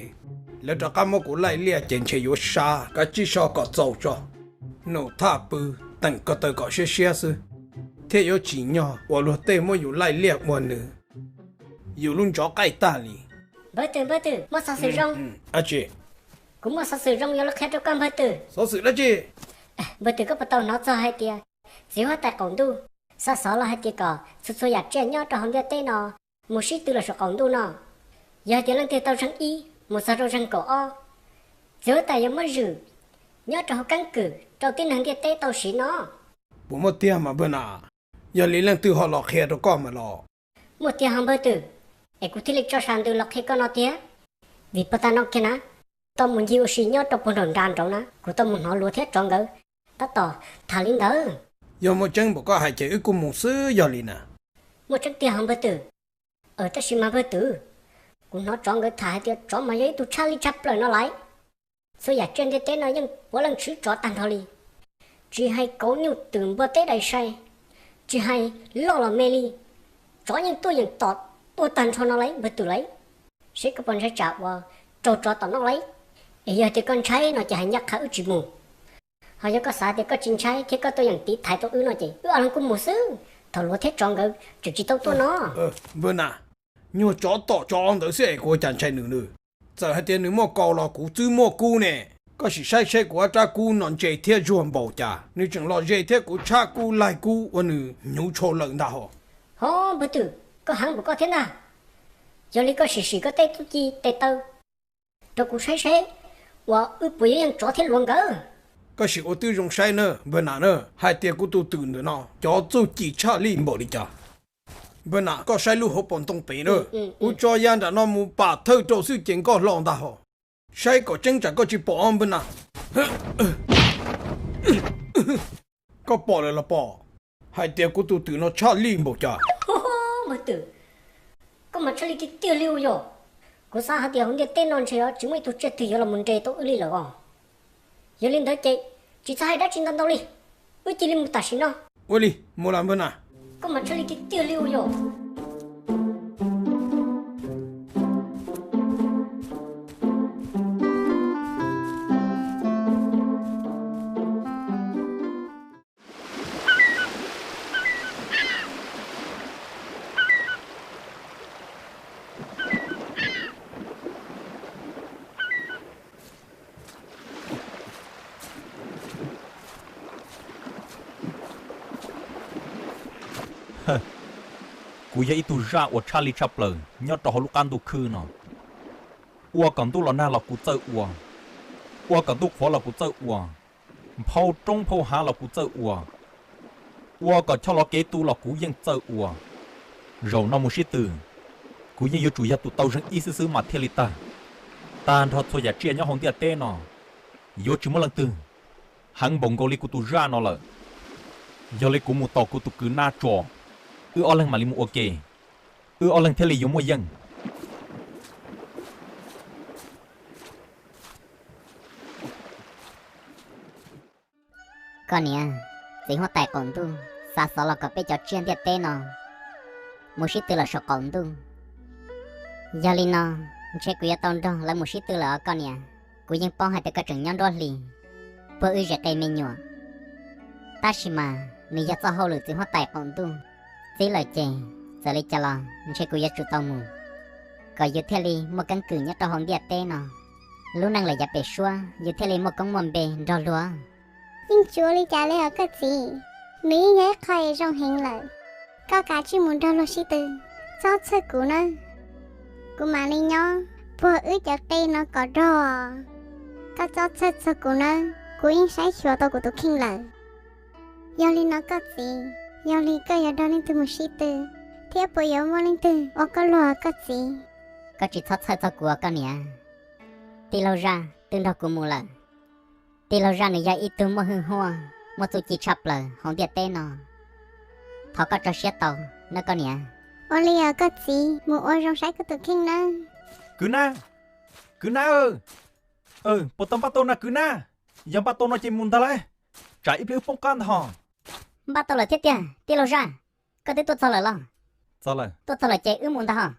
lawv rov qab muab kuv laij liaj ces ntshe yuav sab. Kav tsij so kom txaus tso, num thaj pw, teem ko taw kom siab siab xwb, thiaj yuav tsim nyog uas luag tej muab yus laij liaj ua nws. Yus lub ntsov qaij tag li. Npawg twm, npawg twm, muaj xov xwm zoo. Kuv muaj xov xwm zoo yuav los qhia rau koj npawg twm. Xov xwm dab tsi? Npawg twm, koj puas tau hnov txog hais tias txiv huab tais qaum ntuj Xa xov los hais tias kom txhua txhua yam tsiaj nyob rau hauv ntiaj teb no mus sib tw los saum qaum ntuj no. Yog hais tias leej twg tau zeeg ib mus txog rau zeeg kaum ob, txiv huab tais yuav muab zwm nyob rau hauv keeb kwm rau tib neeg ntiaj teb tau siv no. Puas muaj tiag mas npawg na? Yog li leej twg ho los qhia rau koj mas los? Muaj tiag ho npawg twm, es kuv thiaj li tso sas ntws los qhia koj no tiag. Vim puag ta no kiag na, tau mus ncig ua si nyob rau puag nraum nra nraud na, kuv tau mus hnov luav thiab tsov nkawd tab tom tham li ntawd. Yog muaj tseeb npaum koj hais ces wb kuj mus xwb yog li na. Muaj tseeb tiag ho npawg twm. Tab sis mas npawg twm, kuv hnov tsov nkawd tham hais tias tsov mas yog ib tug tshaj lij tshaj plaws no lawm. Txhua yam tsiaj ntiaj teb no yeej puav leej tshwv tsov tag nrho li. Tsis hais kauv nyuj twm npua teb dais sai, tsis hais loj los me li, tsov yeej tuaj yeem tom tuaj tag nrho no lawm npawg twm lawm. Seb koj puas ntshai tsam uas raug tsov tom noj lawm. Es yog tias koj ntshai no ces hais ncaj qha wb tsis mus. Ho yog koj xav tias koj tsis ntshai thiab koj tuaj yeem tiv thaiv tau wb no ces wb ob leeg kuj mus xwb, thaum luav thiab tsov nkawd tseem tsis tau tuaj no. Npawg na, nyuag tsov tom tsov ntawd xwb es kuv ua cas ntshai nws na? Txawm hais tias nws muaj kaus los kuv twb muaj kub ne. Koj sim saib seb kuv ob rab kub no ntse thiab zuag npaum cas, nws tseem los ze thiab kuv tshaj kub laig kub ua nws hnyuv tshau lawm ntag hos. Ho npawg twm, koj heev npaum koj thiab ntag. Yog li koj sim sim koj tej txuj ci tes taw rau kuv saib seb uas wb puas yuav yeej tsov thiab luav nkawd. Koj sim ua tib zoo saib na npawg na na, hais tias kuv tus twm ntawm no cov txuj ci tshaj lij npaum li cas. Npawg na, koj saib lub hauv paus ntoo pem na, kuv tso ya nram no mus pam thawj rau xwb ces nkoj hlo ntag hos. Saib kom tseeb tsam koj tsis pom npawg na. Koj pom lawm los pom, hais tias kuv tus twm no tshaj lij npaum cas. Npawg twm, koj mas tshaj lij tiag tiag li ua yog. Kuv xav hais tias hauv ntiaj teb no ntshe tsis muaj ib tug tsiaj twg yuav los mus nres tau wb li lawm os. Yog li ntawd ces tsis txhob hais dab tsi ntau ntau li, wb cia li mus tam sim no. Ua li, mus los npawg na. Koj mas tshaj lij tiag tiag li ua yog. Kuv yog ib tug zaj uas tshaj lij tshaj plaws nyob rau hauv lub qab ntuj khwb no. Ua kom ntuj los nag los kuv txawj ua, ua kom ntuj qhuav los kuv txawj ua, nphau roob nphau hav los kuv txawj ua, ua kom choj lov kev tu los kuv yeej txawj ua. Zaum no mus sib tw, kuv yeej yuav tsum yog tus tau zeeg ib xwb xwb mas thiaj li tag. Tag nrho txhua yam tsiaj nyob hauv ntiaj teb no, yuav tsis muaj leej twg heev npaum nkaus li kuv tus zaj no lawm. Yog li kuv mus tos kuv tus kwv Nab tso, wb ob leeg mam li mus ua ke, wb ob leeg thiaj li yuav muaj yeej. Koj niam, txiv huab tais qaum ntuj xa xov los kom peb cov tsiaj ntiaj teb no mus sib tw los saum qaum ntuj. Yog li no, ntshe kuv yuav tau nrog lawv mus sib tw lawm os koj niam. Kuv yeej paub hais tias koj tseem nyob nruab hlis puag wb zes qe me nyuam, tab sis mas nws yog txoj hauj lwm txiv huab tais qaum ntuj txib lawm ces txawm li cas los ntshe kuv yuav tsum tau mus, kom yus thiaj li muaj keeb kwm nyob rau hauv ntiaj teb no. Lub neej lawm yav pem suab yus thiaj li muaj koob muaj npe nrog luag. Yeej tsis ua li cas li os koj txiv, nws yeej yog ib qho zoo heev lawm. Koj kav tsij mus nrog luag sib tw, txhob txhawj kuv nawb. Kuv mam li nyob puag wb cov qe no kom rog. Koj txhob txhawj txog kuv nawb, kuv yeej saib xyuas tau kuv tus kheej lawm. Yog li no koj txiv, yog li koj yuav nrog leej twg mus sib tw, thiab puas yuav muaj leej twg ua koj luag koj txiv? Koj tsis txhob txhawj txog kuv os koj niam. Tij laug Zaj twb nrog kuv mus lawm. Tij laug Zaj nws yog ib tug muaj hwj huaj, muaj txuj ci tshaj plaws hauv ntiaj teb no. Thov koj tso siab tau nawb koj niam. Ua li os koj txiv, mus ua zoo saib koj tus kheej nawb. Kwv Nab, kwv Nab, puas tau npaj tau na kwv Nab? Yog npaj tau no ces mus ntag lauj, tsam ib pliag wb poob qab ntag hos. Npaj tau lawm thiab tiag tij laug Zaj. Koj twb tuaj txog lawm los? Tuaj txog lawm ces wb mus ntag hos.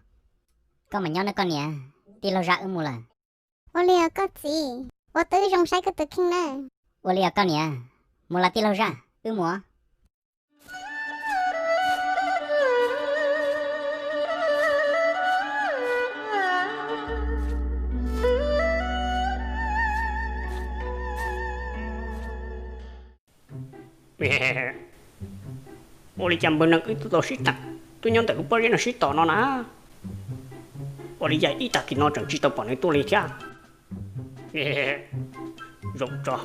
Koj mam nyob nawb koj niam, tij laug Zaj wb mus lawm. Ua li os koj txiv, ua tib zoo saib koj tus kheej nawb. Ua li os koj niam, mus los tij laug Zaj, wb mus os. Ua li cas npawg nees wb twb tau sib teem, twb nyob ntawm lub pob zeb no sib tom no na? Ua li cas ib tag kis no tseem tsis tau pom nws tuaj li thiab? Zaum tso.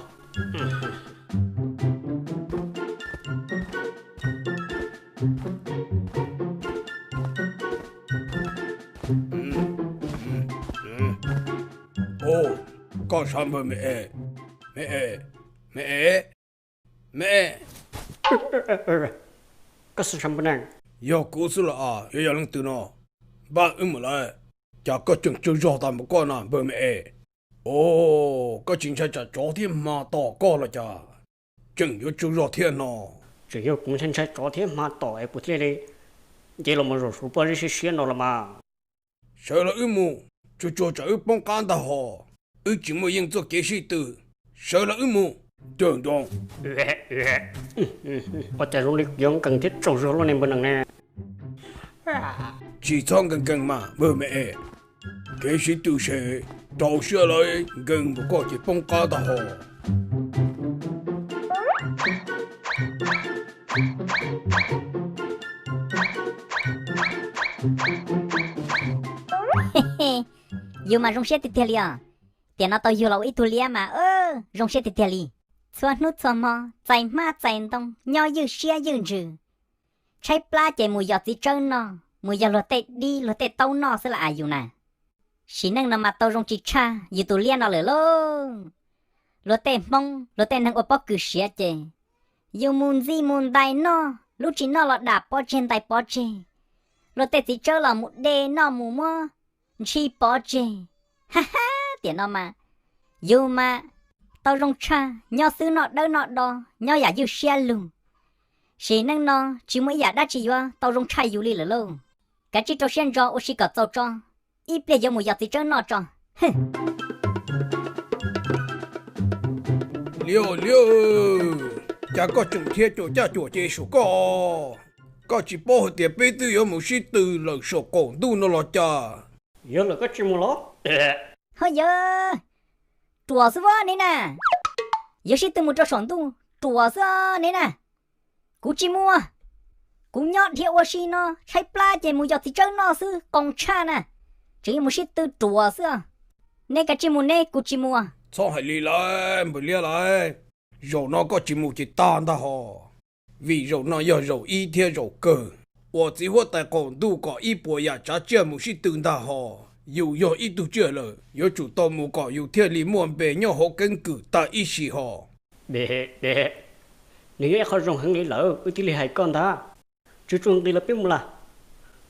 Koj saib npawg me es, me es, me es, me es. Koj xwb sav npawg nees. Yog kuv xwb los as, yuav yog leej twg no? Npaj wb mus lawm. Cas koj tseem tsaug zog tas npaum koj na npawg me es? Os, koj tsis ntshai tsam tsov thiab hma tom koj los cas? Tseem yuav tsaug zog thiab no. Tseem yog kuv ntshai ntshai tsov thiab hma tom es kuv thiaj li nce los mus zaum saum pob zeb siab siab no los mas. Sawv los wb mus, tsuag tsuag tsam wb poob qab ntag hos. Wb tsis muaj yeej txoj kev sib tw, sawv los wb mus. Tawg nroo. Ua cas zoo li yuav nkees thiab tsaug zog luaj ne npawg nees ne. Tsis txhob nkees nkees mas npawg me es. Kev sib tw se rau siab lawv nkees npaum koj ces poob qab ntag hos. Yus mas zoo siab tiag tiag li os. Tiam no tau yug los ua ib tug liab mas zoo siab tiag tiag li. Txhua hnub txhua hmo txais hmab txais ntoo nyob ywj siab ywj ntsws. Tshaib plab ces mus yos txiv tsawb noj, mus yog luag tej dib luag tej taub noj xwb las as yus na. Sim neej no mas tau zoo tsis tshaj yus tus liab no lawm lauj. Luag tej hmoob luag tej neeg ua pob kws siav ces yus mus ntxi mus ntais noj, lub tsis noj los dam pov tseg ntais pov tseg. Luag tej txiv tsawb los mus de noj mus muab ntshis pov tseg. Ha ha, tiam no mas yus mas tau zoo tshaj, nyob xwb noj dawb noj do, nyob yam ywj siab lug. Sim neej no tsis muaj ib yam dab tsi yuav tau zoo tshaj yus li lawm lauj. Kav tsij rau siab ntso ua si kom txaus tso, ib pliag yuav mus yos txiv tsawb noj tso. Liab liab, cas koj tseem dhia cuam caj cuam ces saum koj? Koj tsis paub hais tias peb twb yuav mus sib tw lawm saum qaum ntuj no los cas? Yog lawm koj tsis mus los? Ho yog, ruam xwb vab neb na. Yuav sib tw mus rau saum ntuj ruam xwb neb na. Kuv tsis mus, kuv nyob dhia ua si no tshaib plab ces mus yos txiv tsawb noj xwb, qoo tshaj na. Tseem yuav mus sib tw ruam xwb. Neb kav tsij mus neb, kuv tsis mus. Txhob hais li lawm npawg liab lawm. Zaum no koj tsis mus ces tag ntag hos. Vim zaum no yog zaum ib thiab zaum kawg uas txiv huab tais qaum ntuj kom ib puas yam tsav tsiaj mus sib tw ntag hos. Yus yog ib tug tsiaj lawm, yuav tsum tau mus kom yus thiaj li muaj npe nyob hauv keeb kwm tag ib sim hos. Nws yog ib qho zoo heev li lawm wb thiaj li hais koj ntag. Tsuag tsuag nqis los peb mus lawm,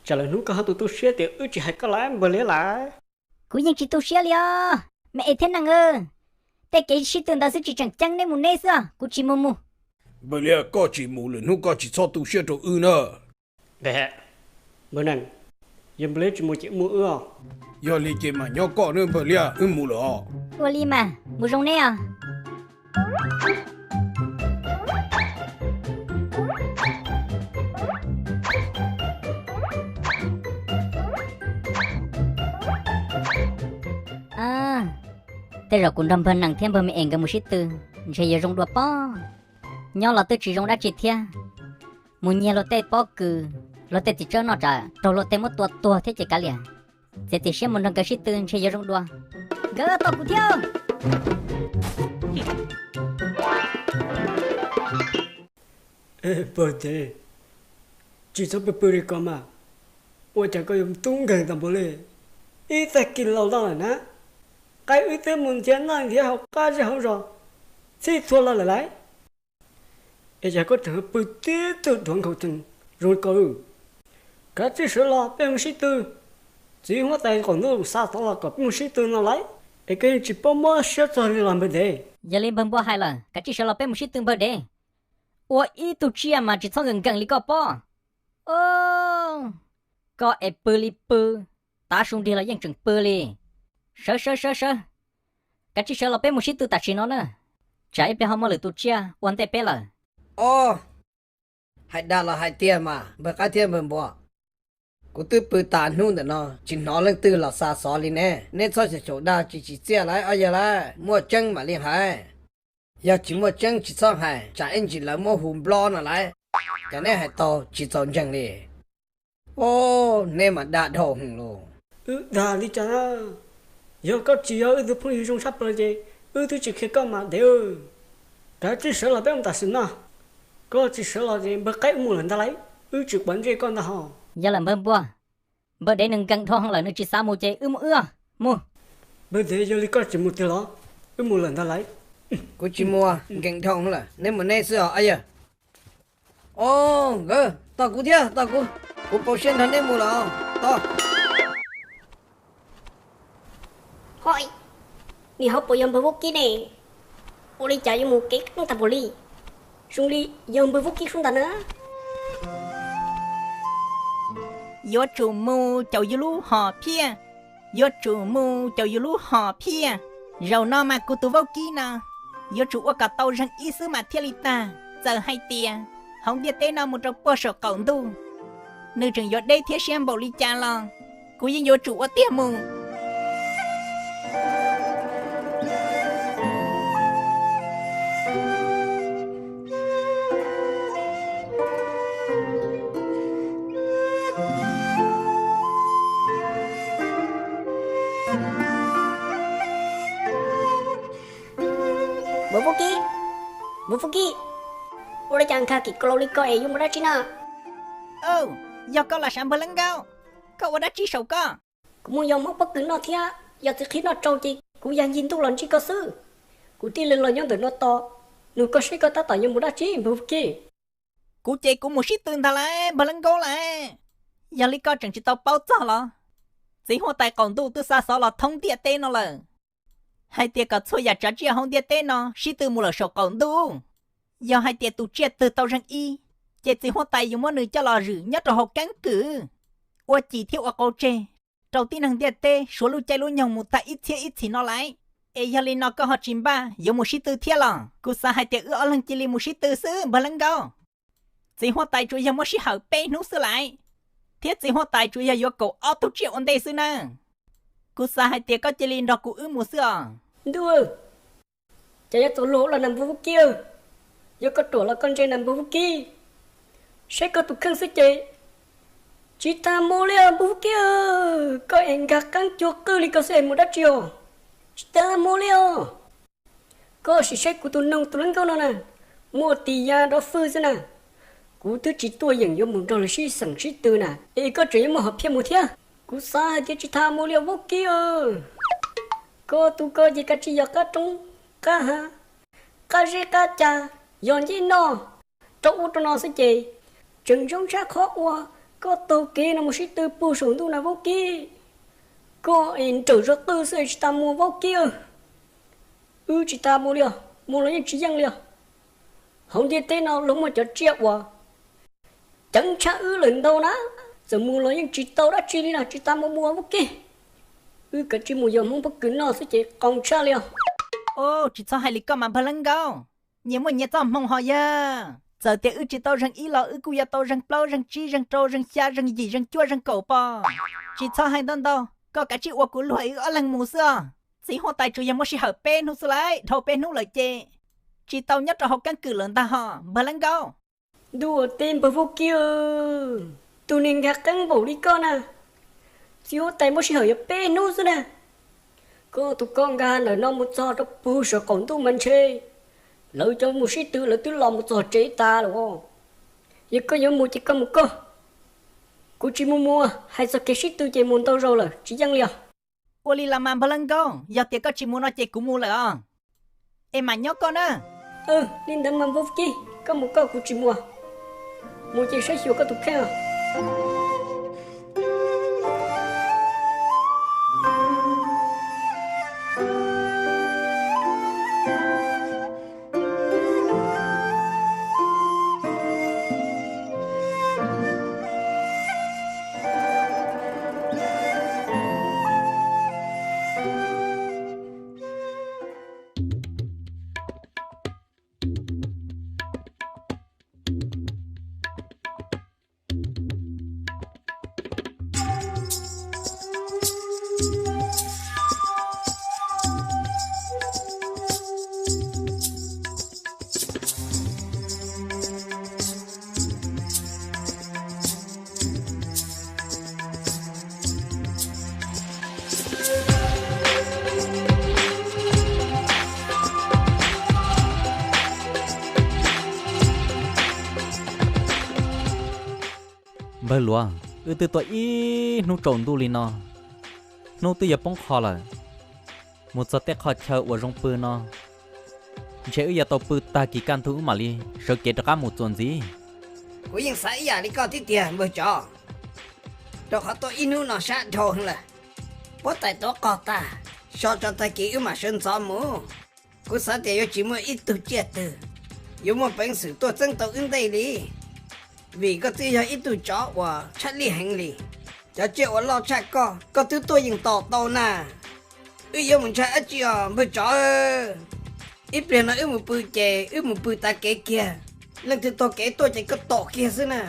tsam lwm hnub koj ho tu tu siab tias wb tsis hais koj lawm npawg liab lawm. Kuv yeej tsis tu siab li os, me es thiab neeg. Tej kev sib tw ntawd xwb tsis tseem ceeb, neb mus neb xwb, kuv tsis mus mus. Npawg liab, koj tsis mus lwm hnub koj tsis txhob tu siab rau wb na. Npawg neeg, yog npawg liab tsis mus ces wb mus wb os. Yog li ces mam nyob koj nawb npawg liab, wb mus lawm os. Ua li mas mus zoo neb os. Tej zaum kuv nrog npawg nees thiab npawg me es nkawd mus sib tw, ntshe yuav zoo dua pob. Nyob los twb tsis zoo dab tsi thiab, mus nyiag luag tej pob kws, luag tej txiv tsawb noj tsam raug luag tej muab tua tuag thiab ces kav liam. Txiav txim siab mus nrog nkawd sib tw ntshe yuav zoo dua. Nkawd tos kuv thiab. Pog dev, tsis txhob pw pw li ko mas. Ua cas koj yuav tub nkeeg tau npaum li? Ib tag kis laus lawm na, qaib wb twb mus nrhiav noj nrhiav haus qab zej hauv zos, txhij txhua los lawm lauj. Es cas koj tseem pw tib tug dhuav nkhaus tsees zoo li ko? Kav tsij sawv los peb mus sib tw. Txiv huab tais qaum ntuj xa xov los kom peb mus sib tw no lauj, es koj yeej tsis paub mob siab txog li los npawg dev. Yog li npawg npua hais lawm, kav tsij sawv los peb mus sib tw npawg dev. Ua ib tug tsiaj mas tsis txhob nkees nkees li koj pob. Koj es pw li pw, tav su nrig los yeej tseem pw li. Sawv sawv sawv sawv, kav tsij sawv los peb mus sib tw tam sim no na, tsam ib pliag ho muaj lwm tus tsiaj ua ntej peb lawm. Ob, hais dag los hais tiag mas npawg qaib thiab npawg npua. Kuv twb pw tas hnub ntawm no tsis hnov leej twg los xa xov li ne. Neb txhob xyaum xyaum dag tsis tsim txiaj lauj, ob yawg lauj, muaj tseeb mam li hais. Yog tsis muaj tseeb tsis txhob hais, tsam ib ntsis lawv muab hu nplob no lauj. Cas neb hais tau tsis txaus ntseeg li? Os, neb mas dag dhau heev lauj. Wb dag li cas na? Yog koj tsis yog wb tus phooj ywg zoo tshaj plaws ces wb twb tsis qhia koj mas dev. Kav tsij sawv los peb mus tam sim no. Koj tsis sawv los ces npawg qaib wb mus lawm ntag lauj, wb tsis quav ntsej koj ntag hos. Yog lawm npawg npua, npawg dev nws nkees dhau heev lawm nws tsis xav mus ces wb mus wb mus. Npawg dev, yog li koj tsis mus tiag los? Wb mus lawm ntag lauj. Kuv tsis mus, nkees dhau heev lawm, neb mus neb xwb os yawg. Os nkawd, tos kuv thiab, tos kuv, kuv pauv siab nrog neb mus lawm os, tos. Hoi, nim hauv paus yog npawg Vaub Kib ne, ua li cas yuav mus kev qeeb tag npaum li? Zoo li yog npawg Vaub Kib sub ntag na. Yuav tsum mus caum yus lub hom phiaj, yuav tsum mus caum yus lub hom phiaj. Zaum no mas kuv tus Vaub Kib no yuav tsum ua kom tau zeeg ib xwb mas thiaj li tag. Txawm hais tias hauv ntiaj teb no mus rau puag saum qaum ntuj, nws tseem yuav deb thiab siab npaum li cas los kuv yeej yuav tsum ua tiag mus. Npawg Vaub Kib, npawg Vaub Kib, ua li cas nkag kim kaus laus li ko es yuav mus dab tsi na? Yog koj los sav npawg Leeb Nkaub, koj ua dab tsi saum koj? Kuv mus yos Hmoob pob kws noj thiab yos txiv qhib noj tsau ces kuv yog ncig ntuj los ntsib koj xwb. Kuv tij laug los nyob ntawm no tos, nug koj seb koj tab tom yuav mus dab tsi npawg Vaub Kib? Kuv ces kuv mus sib tw ntag lauj npawg Leeb Nkaub lauj. Yog li koj tseem tsis tau paub txog los? Txiv huab tais qaum ntuj twb xa xov los thoob ntiaj teb no lawm, hais tias kom txhua yam tsav tsiaj hauv ntiaj teb no sib tw mus lawm saum qaum ntuj. Yog hais tias tus tsiaj twg tau zeeg ib, ces txiv huab tais yuav muab nws coj los zwm nyob rau hauv keeb kwm, ua cim thiab ua qauv tseg rau tib neeg ntiaj teb suav lub caij lub nyoog mus tag ib txhiab ib txhis no lauj. Es yog li no koj ho tsis npaj yuav mus sib tw thiab los? Kuv xav hais tias wb ob leeg cia li mus sib tw xwb npawg Leeb Nkaub. Txiv huab tais tsuas yog muab sij hawm peb hnub xwb lauj, thiab txiv huab tais tsuas yog yuav kaum ob tug tsiaj ua ntej xwb na. Kuv xav hais tias koj cia li nrog kuv wb mus xwb os. Ntuj, cas yuav txaus luag los na npawg Vaub Kib, yog koj ruam los koj ntse na npawg Vaub Kib. Saib koj tus kheej xwb ces tsis tas mus li os npawg Vaub Kib. Koj es nkag qeeb cuag qwj li koj xwb es mus dab tsi os? Tsis tas mus li os. Koj sim saib kuv tus noog tus Leeb Nkaub no na, muaj tis ya dob fwj xwb na. Kuv twb tsis tuaj yeem yuav mus nrog lawv sib xeem sib tw na, es koj tseem yuav muaj hom phiaj mus thiab. Kuv xav hais tias tsis tas mus li os Vaub Kib. Koj tus koj ces kav tsij yog qab roob, qab hav, qab zeb qab ca, yog ncej noj rau ub rau no xwb ces tseem zoo tshaj qhov uas koj taug kev no mus sib tw puag saum ntuj na Vaub Kib. Koj es nrawm zog qwj xwb es tsis tas mus Vaub Kib. Wb tsis tas mus li os, mus los yeej tsis yeej li os. Hauv ntiaj teb no luag muaj cov tsiaj uas ceev tshaj wb lawm ntau na, txawm mus los yeej tsis tau dab tsi li na, tsis tas mus mus Vaub Kib. Wb kav tsij mus yos Hmoob pob kws noj xwb ces qoo tshaj li os. Tsis txhob hais li koj mas npawg Leeb Nkaub, nyias muaj nyias txoj hmoo ho yog. Txawm tias wb tsis tau zeeg ib los wb kuj yuav tau zeeg plaub zeeg tsib zeeg rau zeeg xya zeeg yim zeeg cuaj zeeg kaum pom. Tsis txhob hais ntau ntau, koj kav tsij ua kuv luag wb ob leeg mus xwb os. Txiv huab tais tsuas yog muab sij hawm peb hnub xwb lauj, dhau peb hnub lawm ces tsis tau nyob rau hauv keeb kwm lawm ntag hos npawg Leeb Nkaub. Ntuj ua teb npawg Vaub Kib, tus niag nkag qeeb npaum li koj na, txiv huab tais muab sij hawm yog peb hnub xwb na. Koj tus koj nkag ntawm no mus txog rau puag saum qaum ntuj mas ntshe lawv cov mus sib tw lawv twb los mus txog tsev tas lawm os. Yog koj yuav mus ces koj mus koj, kuv tsis mus mus, hais txog kev sib tw ces mus ntau zaus lawm tsis yeej li os. Ua li los mas npawg Leeb Nkaub, yog tias koj tsis mus no ces kuv mus lawm os. Es mam nyob koj na. Li ntawd mas npawg Vaub Kib, koj mus koj kuv tsis mus, mus ces saib xyuas koj tus kheej os. Npawg Luav, wb twb tuaj ib hnub tsaus ntuj li no, hnub twb yuav poob qho lawm. Mus txog tej qhov chaw uas zoo pw no, ntshe wb yuav tau pw tag kis kaj ntug wb mam li sawv kev rov qab mus txuas ntxiv. Kuv yeej xav ib yam li koj thiab tiag npawg tsov, rau qhov tuaj ib hnub no sab dhau heev lawm, huab tais tuav qog tag, so tso tag kis wb mam sawv ntxov mus. Kuv xav tias yuav tsis muaj ib tug tsiaj twg yuav muaj peev xwm tuaj txeeb tau wb ntej li, vim koj twb yog ib tug tsov uas tshaj lij heev li. Cov tsiaj uas loj tshaj koj, koj twb tuaj yeem tom tau na. Wb yuav mus ntshai dab tsi os npawg tsov? Ib pliag no wb mus pw ces wb mus pw tav kev kiag, leej twg taug kev tuaj ces koj tom kiag xwb na.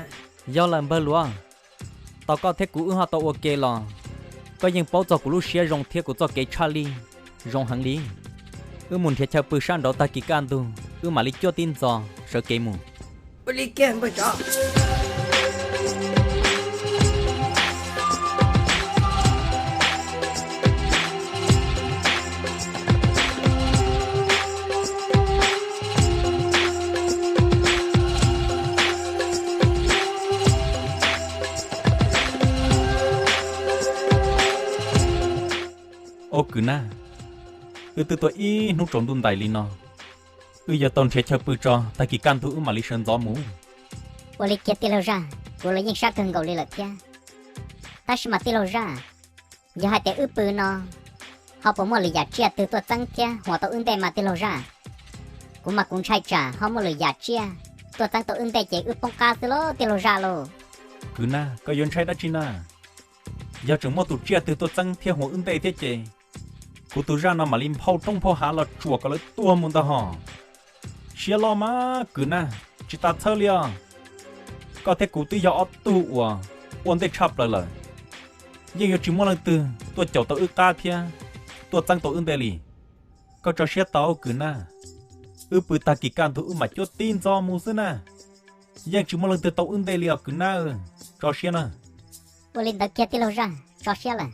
Yog lawm npawg Luav, tau koj thiab kuv wb ho tau ua ke los koj yeej paub txog kuv lub siab zoo thiab kuv txoj kev tshaj lij zoo heev li. Wb mus nrhiav chaw pw sab nraud tag kis kaj ntug wb mam li cuab tib ntxov sawv kev mus. Ua li kiag npawg tsov. Au kwv Naj, wb twb tuaj ib hnub tsaus ntuj ntais li no, wb yuav tau nrhiav chaw pw tso tag kis kaj ntug wb mam li sawv ntxov mus. Ua li kiag tij laug zaj, kuv los yeej sab kawg nkaus li lawm thiab. Tab sis mas tij laug zaj, yog hais tias wb pw no ho puas muaj lwm yam tsiaj twg tuaj txeeb thiab huas tau wb ntej mas tij laug zaj? Kuv mas kuv ntshai tsam ho muaj lwm yam tsiaj tuaj txeeb tau wb ntej ces wb poob qab xwb lauj tij laug zaj lauj. Kwv Naj, koj yuav ntshai dab tsi na? Yog tseem muaj tus tsiaj twg tuaj txeeb thiab huas wb ntej thiab ces kuv tus zaj no mam li nphau roob nphau hav los tsuam kom lawv tuag mus ntag hos. Siab loj mas kwv Naj, tsis tas txhawj li os. Koj thiab kuv twb yog ob tug uas ua ntej tshaj plaws lawm, yeej yuav tsis muaj leej twg tuaj caum tau wb qab thiab tuaj txeeb tau wb ntej li. Koj tso siab tau kwv Naj, wb pw tag kis kaj ntug wb mam cuab tib ntxov mus xwb na. Yeej tsis muaj leej twg tau wb ntej li os kwv Naj, tso siab na. Ua li ntawd kiag tij laug zaj, tso siab lawm.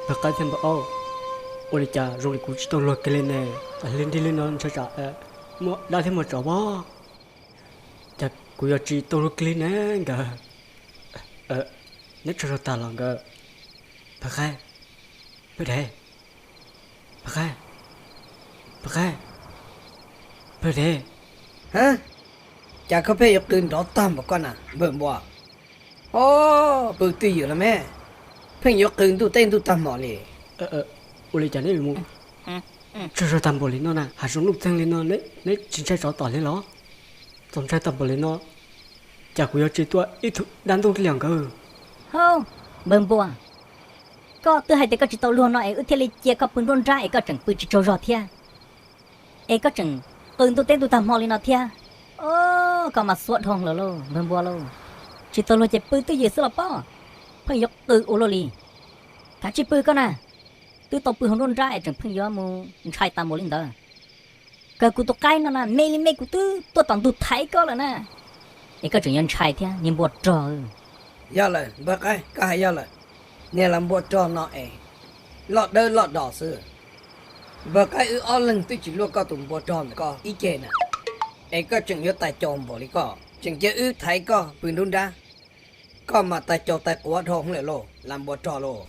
Npawg Qaib thiab npawg Aub, ua li cas zoo li kuv tsis tau luag kiag li ne? Lig nrig li no ntshai tsam muaj dab thiab muaj tsov pob. Cas kuv yuav tsis tau luag kiag li ne nkawd? Neb tsaug zog tag los nkawd? Npawg Qaib, npawg Dev, npawg Qaib, npawg Qaib, npawg Dev. Cas koj pheej yuav qw nrov tag npaum koj na npawg Npua? Ob, pw twj ywm los me, pheej yuav qw ntuj teb ntuj tag hmo li. Ua li cas neb mus tsaug zog tag npaum li no na? Hav zoov nuj txeeg li no neb tsis ntshai tsov tom li los? Txaus ntshai tag npaum li no, cas kuv yuav tsis tua ib tug dab ntuj li os nkawd? Hauj, npawg Npua, koj twb hais tias koj tsis tau luag no es wb thiaj li cia koj pw nruab nrab es koj tseem pw tsis tsaug zog thiab, es koj tseem qw ntuj teb ntuj tag hmo li no thiab. Ob, koj mas xuav dhau lawm lauj npawg Npua lauj. Tsis tau luag ces pw twj ywm xwb los pob, pheej yuav qw ua luaj li. Kav tsij pw koj na, twb tau pw hauv nruab nrab es tseem pheej yuav mus ntshai tas npaum li ntawd. Kawg kuv tus qaib no na, me li me kuv twb tuaj tom ntug thaiv koj lawm na, es koj tseem yuav ntshai thiab niag npua rog. Yog lawm npawg qaib, koj hais yog lawm. Niag las npua rog no es loj dawb loj dos xwb. Npawg qaib, wb ob leeg twb tsis luaj koj tus npua rog ntawm koj ib ceg na, es koj tseem yuav tais caus npaum li koj, tseem cia wb thaiv koj pw nruab nrab. Koj mas tais caus tais quav dhau lawm lauj las npua rog lauj.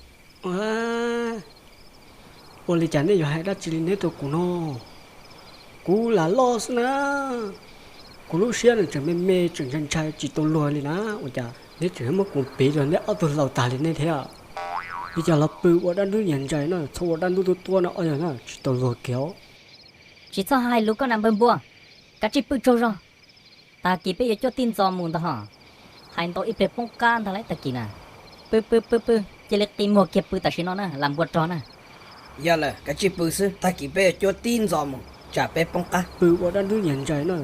Ua li cas neb yuav hais dab tsi li neb rau kuv no? Kuv lam loj xwb na. Kuv lub siab nws tseem me me tseem ntshai ntshai tsis tau luag li na, ua cas neb tseem muab kuv piv rau neb ob tug laus tag li neb thiab? Li cas los pw ua dab ntub nyias ntsais no, txhob ua dab ntub tuab tuab no os, yog na tsis tau luag kiag os. Tsis txhob hais lus koj na npawg Npua, kav tsij pw tsaug zog. Tag kis peb yuav cuab tib ntxo mus ntag hos. Hais ntau ib pliag poob qab ntag lauj tag kis na. Pw pw pw pw, cia li qi muag kiag pw tam sim no na, lam npua rog na. Yog lawm, kav tsij pw xwb, tag kis peb yuav cuab tib ntxo mus, tsam peb poob qab. Pw ua dab ntub nyias ntsais na.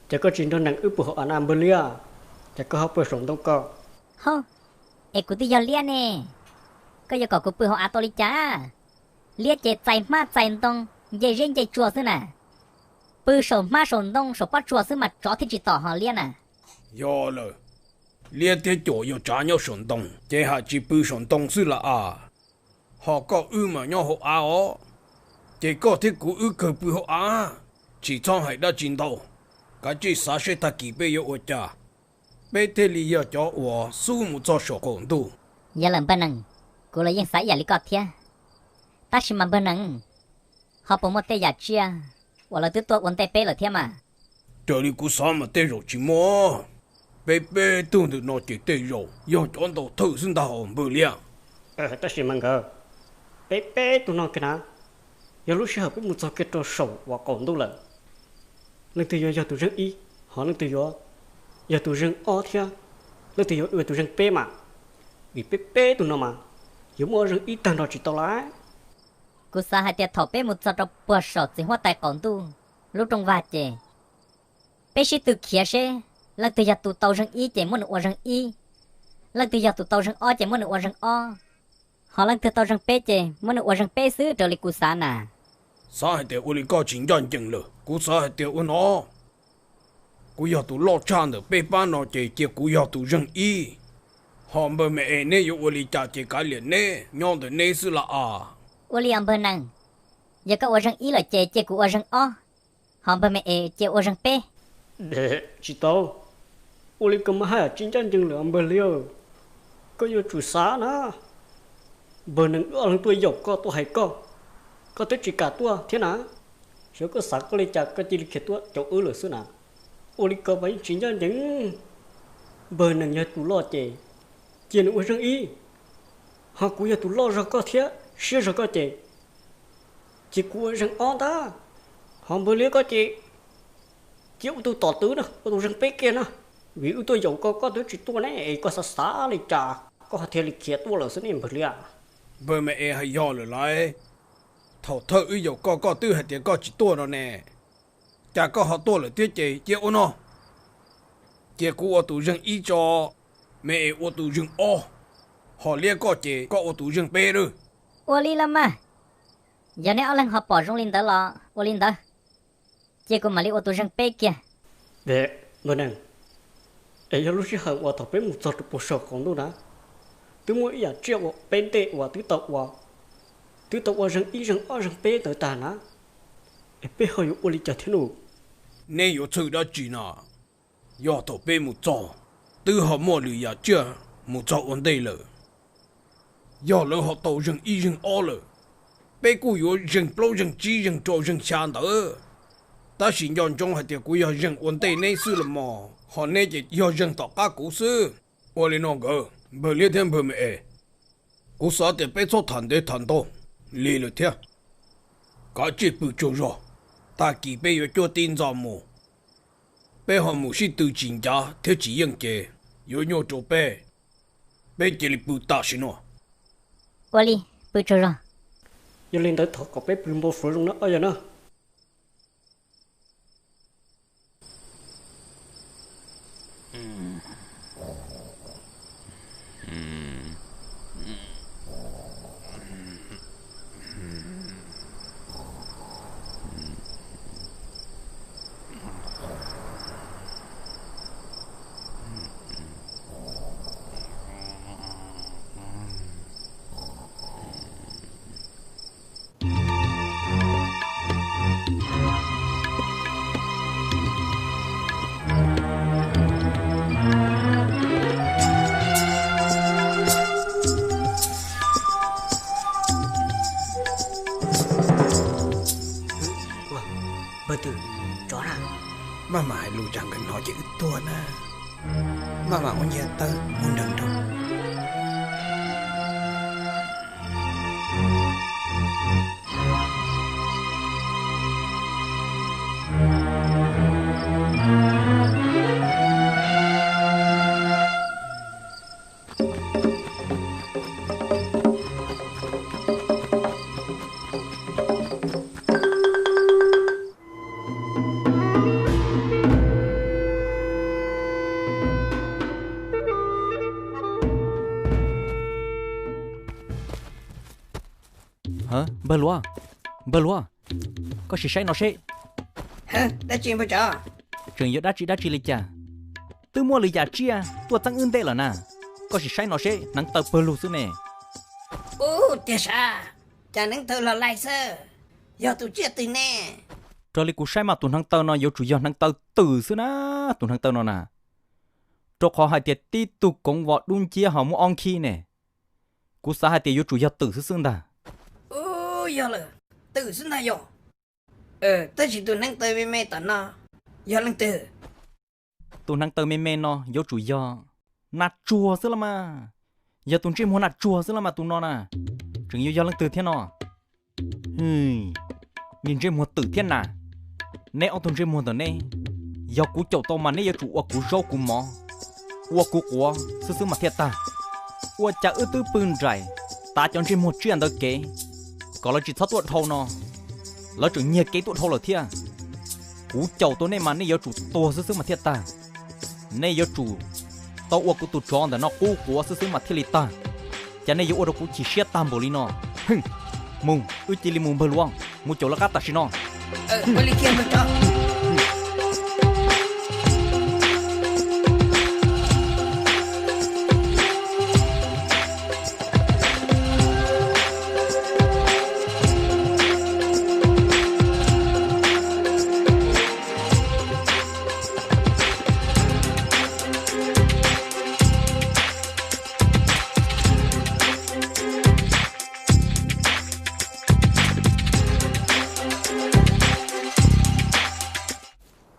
Ces koj tsis nrog nees wb pw hauv av na npawg liab? Ces koj ho pw saum ntoo ko? Ho, es kuv twb yog liab ne, koj yuav kom kuv pw hauv av tau li cas? Liab ces txais hmab txais ntoo, nce zeb nce tsua xwb na. Pw saum hmab saum ntoo saum pob tsuas xwb mas tsov thiaj tsis tom ho liab na. Yog lawm, liab thiab cuam yog tsav nyob saum ntoo ces haj tsis pw saum ntoo xwb las as. Ho koj wb mas nyob hauv av os, ces koj thiab kuv wb kawg pw hauv av, tsis txhob hais dab tsi ntau. Kav tsij xav seb tag kis peb yuav ua cas, peb thiaj li yog cov uas xub mus txog saum qaum ntuj. Yog lawm npawg Nees, kuv los yeej xav ib yam li koj thiab. Tab sis mas npawg Nees, ho puas muaj tej yam tsiaj uas lawv twb tuaj ua ntej peb lawm thiab mas? Raws li kuv xav mas tej zaum tsis muaj. Peb peb tug ntawm no ces tej zaum yog cov ntaus thawj xwb ntag hos npawg liab. Tab sis mas nkawd, peb peb tug no kiag na, yog lub sij hawm peb mus txog kiag rau saum uas qaum ntuj lawm, leej twg yuav yog tus zeej ib, ho leej twg yuav yog tus zeej ob thiab leej twg yuav ua tus zeej peb mas? Vim peb peb tug no mas yuav muaj ua zeej ib tag nrho tsis tau lawm. Kuv xav hais tias thaum peb mus txog rau puag saum txiv huab tais qaum ntuj lub rooj vag ces peb sib tw khiav seb leej twg yog tus tau zeej ib ces muab nws ua zeej ib, leej twg yog tus tau zeej ob ces muab nws ua zeej ob, ho leej twg tau zeej peb ces muab nws ua zeej peb xwb raws li kuv xav na. Xav hais tias ua li koj tsis ncaj ncees lawm. Kuv xav hais tias ua no, kuv yog tus loj tshaj ntawm peb pab no ces cia kuv yog tus zeej ib. Ho npawg Me Es neb yuav ua li cas ces kav liam neb nyob ntawm neb xwb las as. Ua li os npawg Nees, yog koj ua zeej ib lawm ces cia kuv ua zeej ob, ho npawg Me Es cia ua zeej peb. Tsis tau, ua li ko mas haj yam tsis ncaj ncees lawm npawg liab. Koj yuav tsum xav na, npawg Nees wb ob leeg tuaj yaum koj tuaj hais koj, koj twb tsis kam tuaj thiab na. Xyov koj xav koj li cas koj cia li khiav tuaj caum wb lawm xwb na. Ua li ko mas yeej tsis ncaj ncees. Npawg Nees yog tus loj ces cia nws ua zeej ib, ho kuv yog tus loj zog koj thiab siab zog koj ces cia kuv ua zeej ob ntag, ho npawg liab koj ces cia ua tus tom twv na, ua tus zeej peb kiag na. Vim wb tuaj yaum koj koj twb tsis tuaj ne es koj xav xav li cas koj ho thiaj li khiav tuaj lawm xwb ne npawg liab. Npawg Me Es hais yog lawm lauj. Thaum thawj wb yaum koj koj twb hais tias koj tsis tuaj no ne, cas koj ho tuaj lawm thiab ces cia ua no, cia kuv ua tus zeej ib tso, Me Es ua tus zeej ob, ho liab koj ces koj ua tus zeej peb lawm. Ua li los mas, yog neb ob leeg ho pom zoo li ntawd los ua li ntawd, cia kuv mam li ua tus zeej peb kiag. Npawg Nees, es yog lub sij hawm uas thaum peb mus txog rau puag saum qaum ntuj na, twb muaj ib yam tsiaj uas peb ntej uas twb tau ua, twb tau ua zeej ib zeej ob zeej peb ntawd tag na, es peb ho yuav ua li cas thiab nus? Neb yuav txhawj dab tsi na? Yog thaum peb mus txog, twb ho muaj lwm yam tsiaj mus txog ua ntej lawm. Yog lawv ho tau zeej ib zeej ob lawm, peb kuj yuav zeej plaub zeej tsib zeej rau zeej xya ntawd. Tab sis nco ntsoov hais tias kuv yog zeej ua ntej neb xwb los mas, ho neb ces yog zeej tom qab kuv xwb. Ua li no nkawd, npawg liab thiab npawg me es, kuv xav tias peb txhob tham ntev tham ntau li lawm thiab. Kav tsij pw tsaug zog, tag kis peb yuav cuab tib ntxo mus. Peb ho mus sib tw tsis ncav thiab tsis yeej ces yuav nyuaj rau peb. Peb cia li pw tam sim no. Ua li, pw tsaug zog. Yog li ntawd thov kom peb pw npau suav zoo na ob yawg na. Twm, tsov na. Maj mam hais lus tsam nkawd hnov ces wb tuag na. Maj mam muab nyiaj tawb mus nrog nrog. Npawg Luav, npawg Luav, koj sim saib no seb. Dab tsi npawg tsov? Tseem yuav dab tsi dab tsi li cas? Twb muaj lwm yam tsiaj tuaj txeeb wb ntej lawm na. Koj sim saib no seb, hneev taw pawg lug xwb ne. Ub, tiag sav, cas hneev taw los lais xwb, yog tus tsiaj twg ne? Raws li kuv saib mas tus hneev taw no yuav tsum yog hneev taw twm xwb na, tus hneev taw no na. Rau qhov hais tias tib tug koov vos dub nciab ho muaj ob nkhib ne. Kuv xav hais tias yuav tsum yog twm xwb xwb ntag. Ub, yog lawm, twm xwb ntag yog. Tab sis tus hneev taw me me tom no yog leej twg? Tus hneev taw me me no yuav tsum yog nas tsuag xwb los mas. Yog tus ntsej muag nas tsuag xwb los mas tus no na. Tseem yuav yog leej twg thiab no? Niag ntsej muag twm thiab nas, neb ob tug ntsej muag ntawm neb, yog kuv caum tau mas neb yuav tsum ua kuv zaub kuv mov, ua kuv quav xwb xwb mas thiaj tag. Ua cas wb twb pw nraim, tav cov ntsej muag tsiaj ntawd kev, kom lawv tsis txhob tuaj dhau no, lawv tseem nyiag kev tuaj dhau lawm thiab. Kuv caum tau nej mas nej yuav tsum tuag xwb xwb mas thiaj tag. Nej yuav tsum tau ua kuv tus tsov ntawm no qub quav xwb xwb mas thiaj li tag. Cas nej yuav ua rau kuv chim siab tag npaum li no? Mus, wb cia li mus npawg Luav, mus caum lawv qab tam sim no.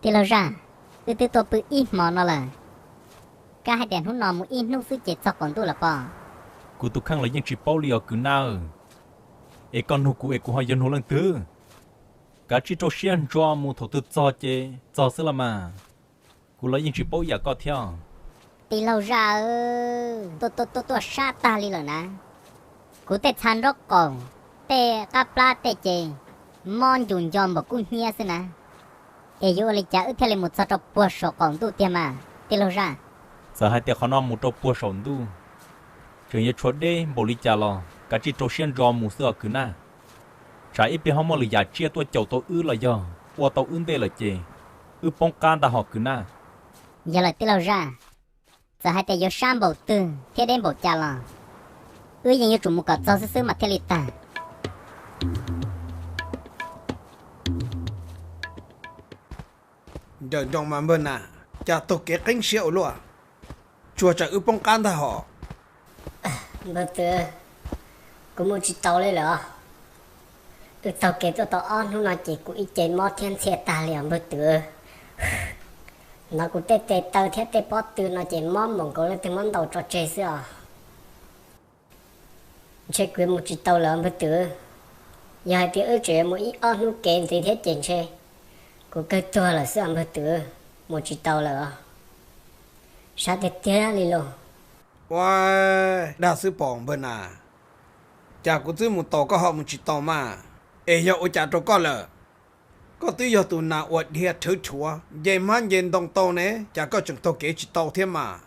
Tij laug Zaj, wb twb tuaj pw ib hmo no lawm, kab hais tias hnub no mus ib hnub xwb ces txog qaum ntuj lawm pob? Kuv tus kheej los yeej tsis paub li os kwv Naj, es koj nug kuv es kuv ho yuav nug leej twg? Kav tsij rau siab ntso mus, thaum twg txog ces txog xwb los mas. Kuv los yeej tsis paub ib yam koj thiab. Tij laug Zaj, tuaj tuaj tuaj sab tag li lawm na. Kuv tej txha nraub qaum, tej qab plab tej ces mob ncus nco npaum kub hnyiab xwb na. Es yuav ua li cas wb thiaj li mus txog rau puag saum qaum ntuj tiag mas tij laug Zaj? Txawm hais tias qhov no mus rau puag saum ntuj tseem yuav tshuav deb npaum li cas los kav tsij rau siab ntso mus xwb os kwv Naj. Tsam ib pliag ho muaj lwm yam tsiaj tuaj caum tau wb los yog ua tau wb ntej lawm ces wb poob qab ntag hos kwv Naj. Yog lawm tij laug Zaj, txawm hais tias yuav sab npaum twg thiab deb npaum cas los wb yeej yuav tsum mus kom txog xwb xwb mas thiaj li tag. Nrawm nroos mas npawg Nas, cas taug kev qeeb siab ua luaj, tsuas tsam wb poob qab ntag hos. Npawg Twm, kuv mus tsis taus li lawm os. Wb taug kev tuaj tau ob hnub no ces kuv ib ce mob thiab ntxhiaj tag li os npawg Twm. Hnov kuv tej tes taw thiab tej pob tw no ces mob npaum nkaus leej twg muab ntaus tso tseg xwb os. Ntshe kuv yuav mus tsis tau lawm os npawg Twm. Yog hais tias wb tseem yuav mus ib ob hnub kev ntxiv thiab ces ntshe kuv kawg tuag lawm xwb os npawg Twm, mus tsis tau lawm os. Sab tiag tiag li lauj. Ua, dag xwb pom npawg Nas, cas kuv twb mus tos koj ho mus tsis tau mas, es yog ua cas rau koj lawm? Koj twb yog tus nas uas dhia rhawv rhuav nce hmab nce ntoo tau ne, cas koj tseem taug kev tsis tau thiab mas?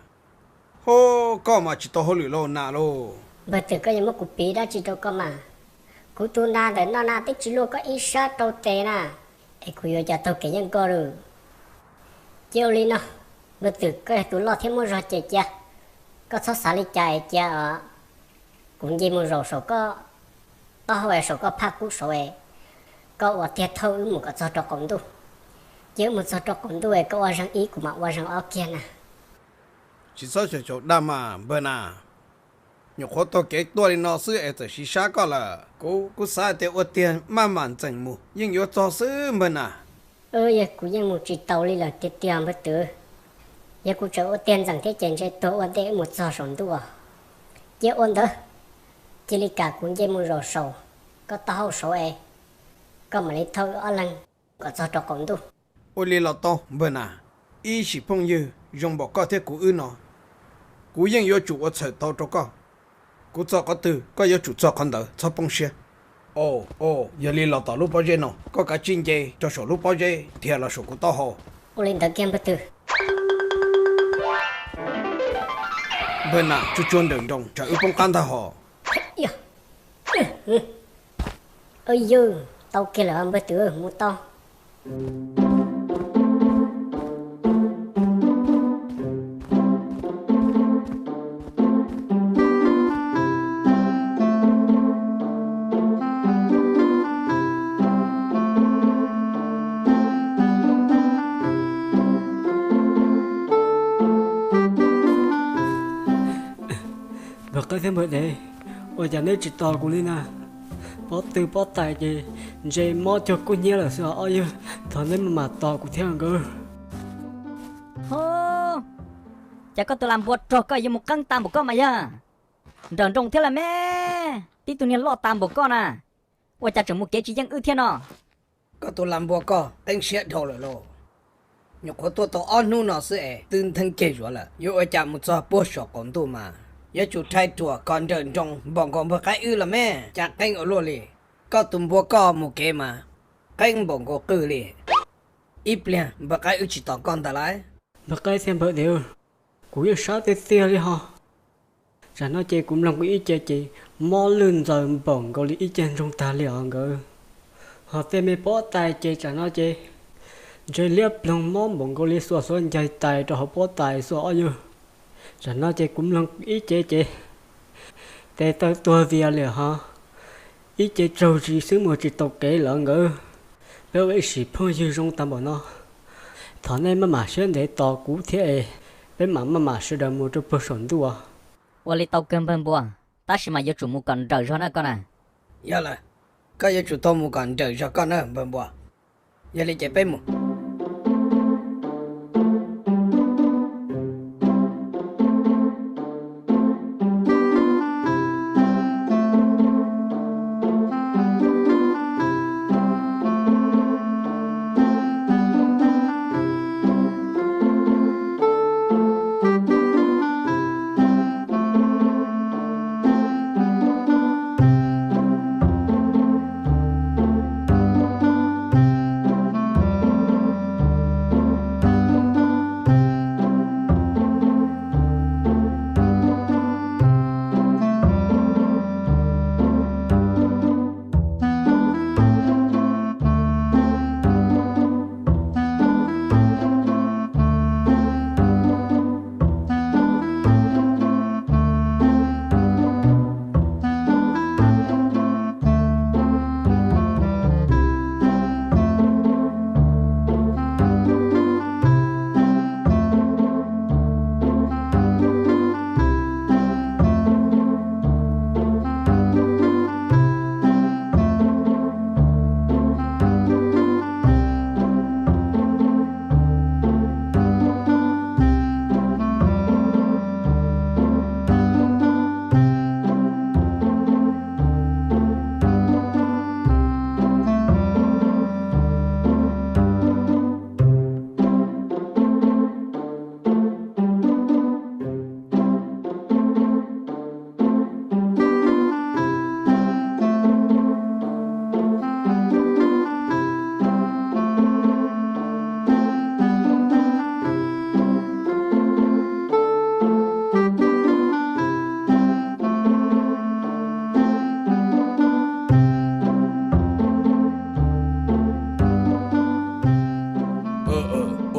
Ho, koj mas tsis tau hauj lwm lauj nas lauj. Npawg Twm, koj yuav muab kuv piv dab tsi rau koj mas? Kuv tus nas ntawm no na twb tsis luaj koj ib sab rau tes na, es kuv yuav cas taug kev yeej koj lawm. Cia ua li no, npawg Twm, koj yog tus loj thiab muaj zog ces cia koj txhob xav li cas es cia kuv nce mus zaum saum koj taub hau es saum koj phaj kub saud es koj ua tiag thauj wb mus kom txog rau qaum ntuj. Cia wb mus txog rau qaum ntuj es koj ua zeeg ib kuv mam ua zeeg ob kiag na. Tsis txhob xyaum xyaum dag mas npawg Nas. Nyuam qhuav taug kev tuaj li no xwb es txawm siv sab koj lawm. Kuv, kuv xav hais tias ua tiag maj mam ntxeem mus yeej yuav txog xwb npawg Nas. Yog kuv yeej mus tsis taus li lawm tiag tiag npawg Twm. Yog kuv tseem ua tiag ntxeem thiab ces ntshe tuag ua ntej wb mus txog saum ntuj. Cia ua ntawd, cia li kam kuv nce mus zaum saum koj taub hau saud es koj mam li thauj wb ob leeg kom txog rau qaum ntuj. Ua li los tau npawg Nas, ib sim phooj ywg zoo npaum koj thiab kuv wb no, kuv yeej yuav tsum ua txhawm tau rau koj. Kuv txog qhov twg koj yuav tsum txog qhov ntawd, txhob poob siab. Yog li los tom lub pob zeb no, koj kav tsij nce rau saum lub pob zeb dhia los saum kuv taub hau. Ua li ntawd kiag npawg Twm. Npawg Nas, tsuag tsuag nrawm nroos tsam wb poob qab ntag hos. Yog, tau kiag lawm npawg Twm, mus tau. Npawg qaib thiab npawg dev, ua cas neb tsis tos kuv li na? Pob tw pob tais ces ntshe mob cuag kub hnyiab lawm xwb os ob yawg, thov neb maj mam tos kuv thiab nkawd. Ho, cas koj tus lam npua rog koj yuav mus qeeb tas npaum koj mas yog? Nrawm nroos thiab las me, tib tug niag loj tas npaum koj na, ua cas tseem mus kev tsis yeej wb thiab no? Koj tus lam npua koj qeeb siab dhau lawm lauj. Nyuam qhuav tuaj tau ob hnub no xwb es twb ntheeb ceg zuav lawm, yuav ua cas mus txog puag saum qaum ntuj mas. Yuav tsum rhais ruam kom nrawm nroos npaum nkaus npawg qaib wb los me, cas qeeb ua luaj li. Koj tus npua koj mus kev mas qeeb npaum nkaus qwj li. Ib pliag npawg qaib wb tsis tos koj ntag lauj. Npawg qaib thiab npawg dev, kuv yeej sab tiag tiag li ho. Tsam no ces kuv mloog kuv ib ce ces mob lwj ntxaws npaum nkaus li ib ce ntsoog tag li os nkawd. Ho tej me pob tais ces tsam no ces ntshe liab ploog mob npaum nkaus li xuas xuav ncaig tais rau hauv pob tais xuas ob yawg. Tsam no ces kuv mloog ib ce ces tes taw tuag vias li ho. Ib ce tsaug zis xwb mus tsis tau kev lawm nkawd. Peb ua ib sim phooj ywg zoo tag npaum no, thov nej maj mam siab ntev tos kuv thiab es peb mam maj mam sawv daws mus rau puag saum ntuj. Ua li tau kawg npawg npua, tab sis mas yuav tsum mus kom nrawm zog na koj na. Yog lawm, koj yuav tsum tau mus kom nrawm zog koj na npawg npua. Yog li ces peb mus.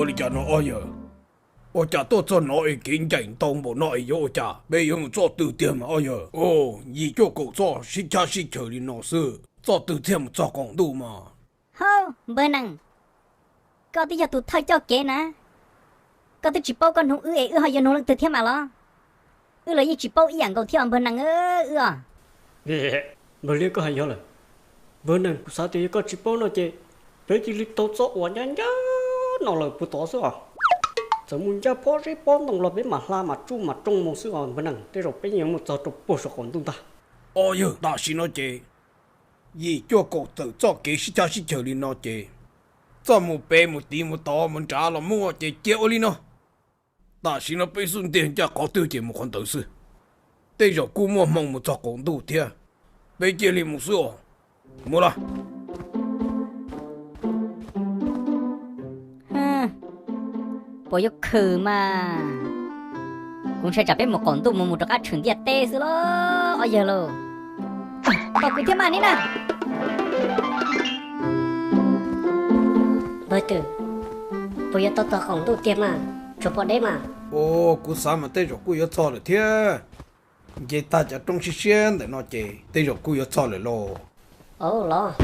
Ua li cas no ob yawg? Ua cas tuaj txog no es kev ncaim ntau npaum no es yuav ua cas? Peb yuav mus txoj twg tiag mas ob yawg? Yim cuaj kaum txoj sib cab sib chaws li no xwb, txoj twg thiaj mus txog qaum ntuj mas? Hauj, npawg Nees, koj twb yog tus thawj coj kev na, koj twb tsis paub koj nug wb es wb ho yuav nug leej twg thiab mas los? Wb los yeej tsis paub ib yam nkaus thiab os npawg Nees wb os. Npawg Liab, koj hais yog lawm. Npawg Nees, kuv xav tias yog koj tsis paub no ces Peb cia li taug txoj uas ncaj ncaj no lawm puag tod xwb os. Txawm mus ncaj pob zeb pob ntoo los peb mam hla mam tsuj mam rooj mus xwb os npawg nees, tej zaum peb yeej yuav mus txog rau puag saum qaum ntuj ntag. Os yawg, tam sim no ces yim cuaj kaum tawm txoj kev sib cav sib cawm li no ces txoj mus pem mus tid mus tod mus nrad los muaj ces cia ua li no. Tam sim no peb xub ntiag ncaj qhov twg ces mus qhov ntawd xwb. Tej zaum kuj muaj hmoo mus txog qaum ntuj thiab. Peb cia li mus xwb os. Mus los. Puas yuav khwm mas? Kuv ntshai tsam peb mus qaum ntuj mus mus rov qab tshwm ntiaj teb xwb los os yawg lauj. Tos kuv thiab mas ni na. Npawg Twm, puas yuav tau txog qaum ntuj tiag mas? Tshuav pom deb mas. Ua, kuv xav mas tej zaum kuj yuav txog lawm thiab. Nce tag cov roob siab siab ntawm no ces tej zaum kuj yuav txog lawm lauj. Au los.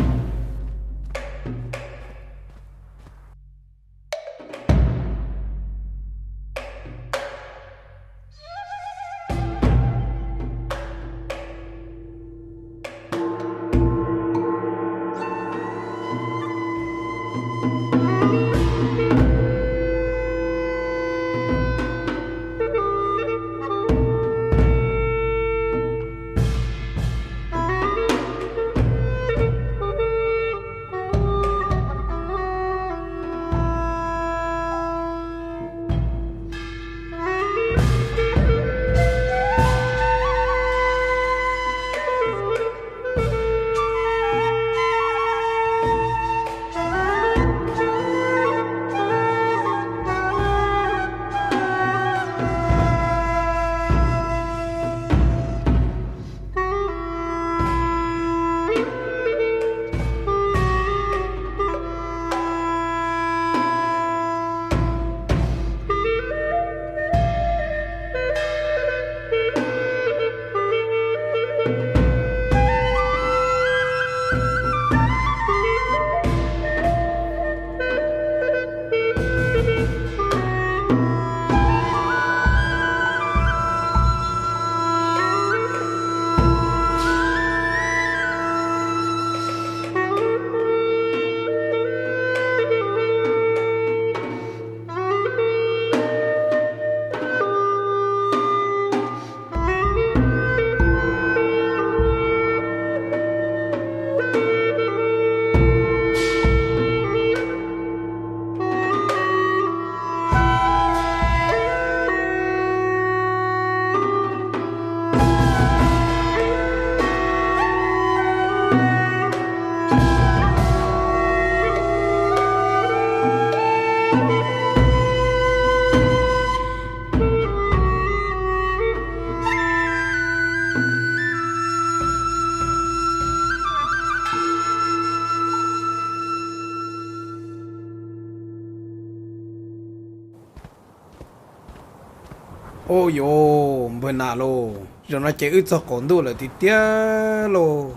Ua yuav npawg nas lauj, zaum no ces wb txog qaum ntuj lawm tiag tiag lauj.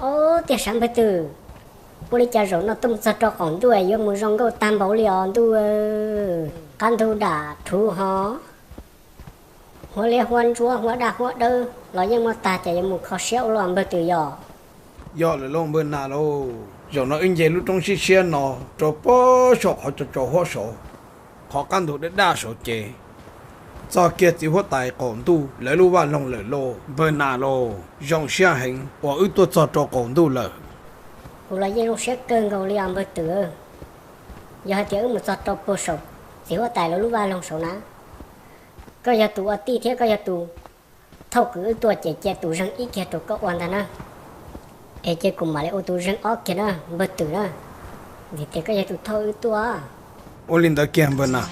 Au, tiag sav npawg Twm, ua li cas zaum no tuaj mus txog rau qaum ntuj yuav mus zoo nkauj tag npaum li os ntuj. Qab ntug dam rhuv ho, huab liab huab ntsuab huab daj huab dawb los yeej muaj tag, ces yuav mus kho siab ua luaj npawg Twm yog. Yog lawm lauj npawg nas lauj, zaum no wb nce lub roob siab siab no rau puag saum qhov tso tso huab saud, qhov qab ntug daj daj saud ces txog kiag txiv huab tais qaum ntuj lawv lub vaj loog lawm lauj npawg nas lauj. Zoo siab heev uas wb tuaj txog rau qaum ntuj lawm. Kuv los yeej zoo siab kawg nkaus li os npawg Twm. Yog hais tias wb mus txog rau puag saum txiv huab tais lawv lub vaj loog saud na, koj yog tus ua tij thiab koj yog tus thauj kwv wb tuaj ces cia tus zeeg ib kiag rau koj ua ntag na. Es cia kuv mam li ua tus zeeg ob kiag na npawg Twm na, vim tias koj yog tus thauj wb tuaj. Ua li ntawd kiag npawg nas.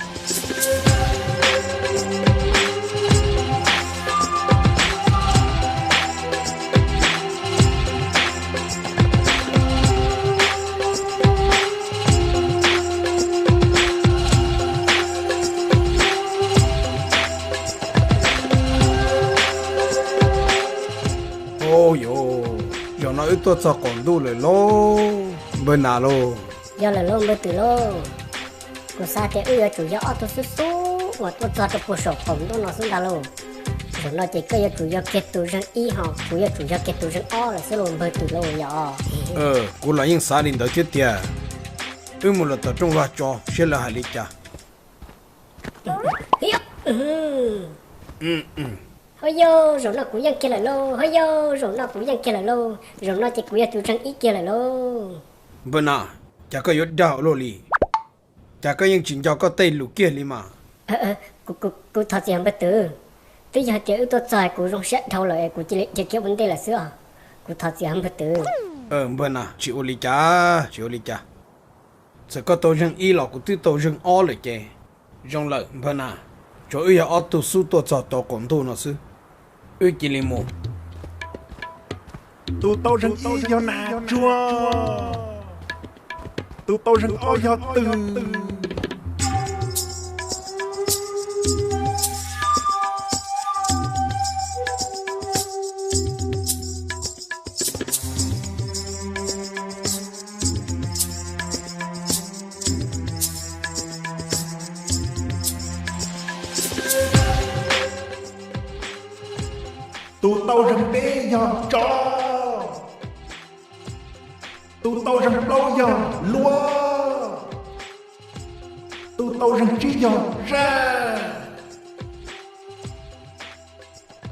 Au yos, zaum no wb tuaj txog qaum ntuj lawm lauj npawg nas lauj. Yog lawm lauj npawg Twm lauj. Kuv xav tias wb yuav tsum yog ob tug xub xub uas tuaj txog rau puag saum qaum ntuj no xwb ntag lauj. Zaum no ces koj yuav tsum yog kiag tus zeeg ib ho kuv yuav tsum yog kiag tus zeeg ob lawm xwb lauj npawg Twm lauj yog. Kuv los yeej xav li ntawd thiab tiag. Wb mus lawm tom rooj vag tso saib lawv hais li cas. Ho yog zaum no kuv yeej kiag lawm lauj, ho yog zaum no kuv yeej kiag lawm lauj, zaum no ces kuv yog tus zeeg ib kiag lawm lauj. Npawg Nas, cas koj yuav dag ua luaj li? Cas koj yeej tsis nco koj tej lus kiag li mas? Kuv thov txim npawg Twm, twb yog tias wb tuaj txog kuv zoo siab dhau lawm es kuv cia li dhia kiag ua ntej lawm xwb os. Kuv thov txim npawg Twm. Npawg Nas, tsis ua li cas, tsis ua li cas. Txawm koj tau zeeg ib los kuv twb tau zeeg ob lawm ces zoo lawm npawg Nas. Tsuas wb yog ob tug xub tuaj txog tau qaum ntuj no xwb, wb cia li mus. Tus tau zeeg ib yog Nas Tsuag, tus tau zeeg ob yog Twm. Tus tau zeeg peb yog Tsov, tus tau zeeg plaub yog Luab, tus tau zeeg tsib yog Zaj,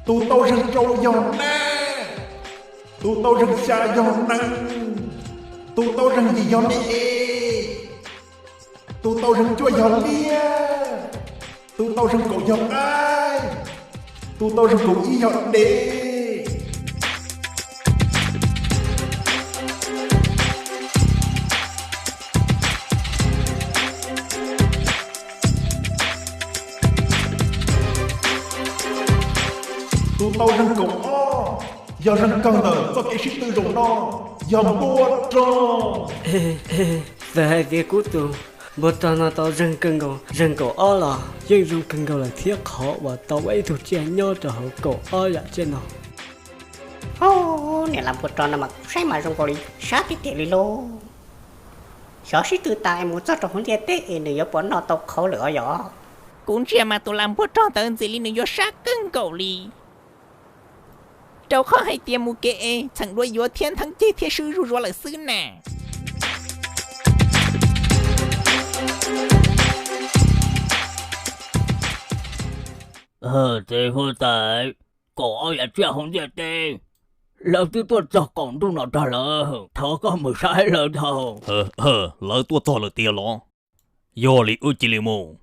tus tau zeeg rau yog Nab, tus tau zeeg xya yog Neeg, tus tau zeeg yim yog Li Es, tus tau zeeg cuaj yog Liab, tus tau zeeg kaum yog Qaib, tus tau zeeg kaum ib yog Dev. Tus tau zeeg kaum ob yog zeeg kawg ntawm txoj kev sib tw zaum no, yog Npua Rog. Txawm hais tias kuv tus Npua Rog no tau zeeg kawg nkaus zeeg kaum ob los yeej zoo kawg nkaus lawm thiab qhov uas tau ua ib tug tsiaj nyob rau hauv kaum ob yam tsiaj no. Au, niam laus Npua Rog no mas kuv saib mas zoo nkaus li sab tiag tiag li lauj. Xyov sib tw tas es mus txog rau hauv ntiaj teb es nws yuav puas noj tau qhauv lawm os yom. Kuv ntsia mas tus laus Npua Rog ntawd ntxim li nws yuav sab kawg nkaus li, rau qhov hais tias mus kev es txheem dua yuav thiab ntheeb ceg thiab swb zuj zus lawm xwb na. Ces huab tais, kaum ob yam tsiaj hauv ntiaj teb, lawv twb tuaj txog qaum ntuj no rag lawm, thov koj mus saib lawv dhau. Lawv tuaj txog lawm tiag los? Yog li wb cia li mus.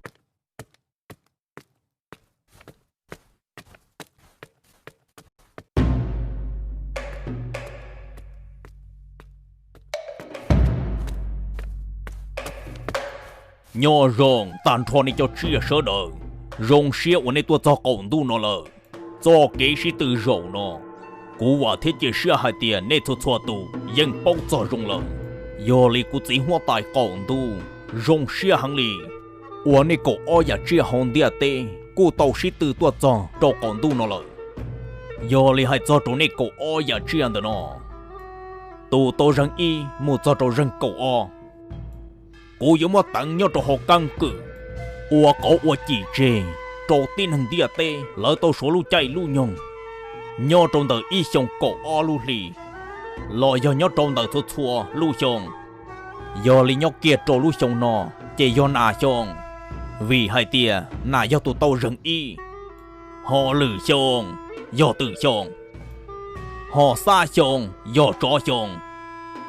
Nyob zoo tag nrho nej cov tsiaj sawv daws, zoo siab uas nej tuaj txog qaum ntuj no lawm. Txoj kev sib tw zaum no, kuv vam thiab cia siab hais tias nej txhua txhua tus yeej paub txog zoo lawm. Yog li kuv txiv huab tais qaum ntuj zoo siab heev li uas nej kaum ob yam tsiaj hauv ntiaj teb kuj tau sib tw tuaj txog rau qaum ntuj no lawm. Yog li hais txog rau nej kaum ob yam tsiaj ntawm no, tus tau zeeg ib mus txog rau zeeg kaum ob, kuv yuav muab teev nyob rau hauv keeb kwm ua qauv ua cim tseg rau tib neeg ntiaj teb lawv tau suav lub caij lub nyoog nyob rau ntawm ib xyoo kaum ob lub hli los yog nyob rau ntawm txhua txhua lub xyoo. Yog li nyob kiag rau lub xyoo no ces yog nas xyoo, vim hais tias nas yog tus tau zeeg ib. Ho lwm xyoo yog twm xyoo, ho xab xyoo yog tsov xyoo.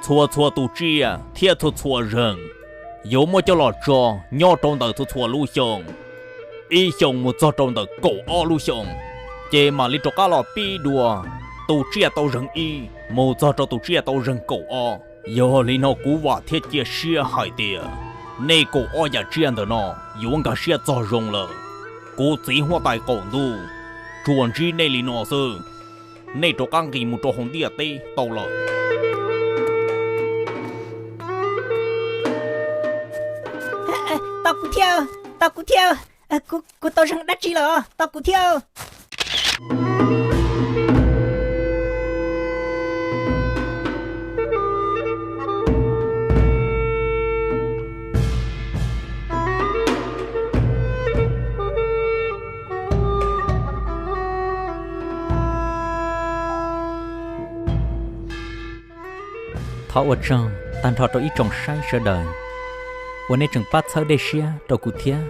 Txhua txhua tus tsiaj thiab txhua txhua zeeg yuav muab coj los tso nyob rau ntawm txhua txhua lub xyoo, ib xyoo mus txog rau ntawm kaum ob lub xyoo, ces mam li rov qab los pib dua tus tsiaj tau zeeg ib mus txog rau tus tsiaj tau zeeg kaum ob. Yog li no kuv vam thiab cia siab hais tias nej kaum ob yam tsiaj ntawm no yuav nkag siab txog zoo lawm. Kuv txiv huab tais qaum ntuj tsuas ntsib nej li no xwb, nej rov qab nqis mus rau hauv ntiaj teb tau lawm. Tos kuv thiab, tos kuv thiab, kuv tau zeeg dab tsi lawm, tos kuv thiab. Thov ua tsaug tag nrho rau ib tsoom saib sawv daws uas nej tseem pab txhawb dej siab rau kuv thiab.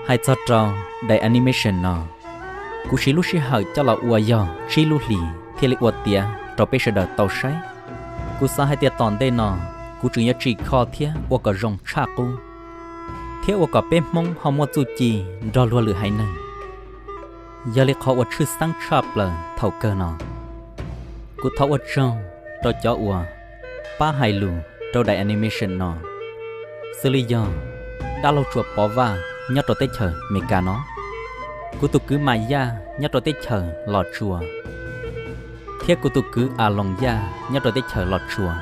Hais txog rau daim animation no, kuv siv lub sij hawm coj los ua yog tsib lub hlis thiaj li ua tiav rau peb sawv daws tau saib. Kuv xav hais tias tom ntej no kuv tseem yuav tsim kho thiab ua kom zoo tshaj qub, thiab ua kom peb Hmoob ho muaj txuj ci nrog luag lwm haiv neeg. Yog li qhov uas tshwj xeeb tshaj plaws thaum kawg no, kuv thov ua tsaug rau cov uas pab hais lus rau daim animation no, xws li yog dab laug Tsuas Pov Vaj nyob rau teb chaws Amelikas no, kuv tus kwv Mas Yaj nyob rau teb chaws Los Tsuas, thiab kuv tus kwv A Loos Yaj nyob rau teb chaws Los Tsuas.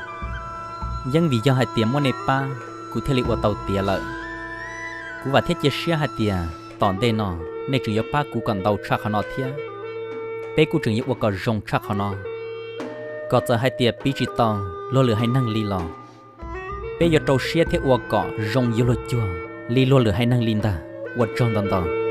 Yeej vim yog hais tias muaj nej pab, kuv thiaj li ua tau tiav lawm. Kuv vam thiab cia siab hais tias tom ntej no nej tseem yuav pab kuv kom ntau tshaj qhov no thiab. Peb kuj tseem yuav ua kom zoo tshaj qhov no, kom txawm hais tias piv tsis tau luag lwm haiv neeg li los, peb yuav rau siab thiab ua kom zoo yuav luag cuag li luag lwm haiv neeg li ntag. Ua tsaug ntau ntau.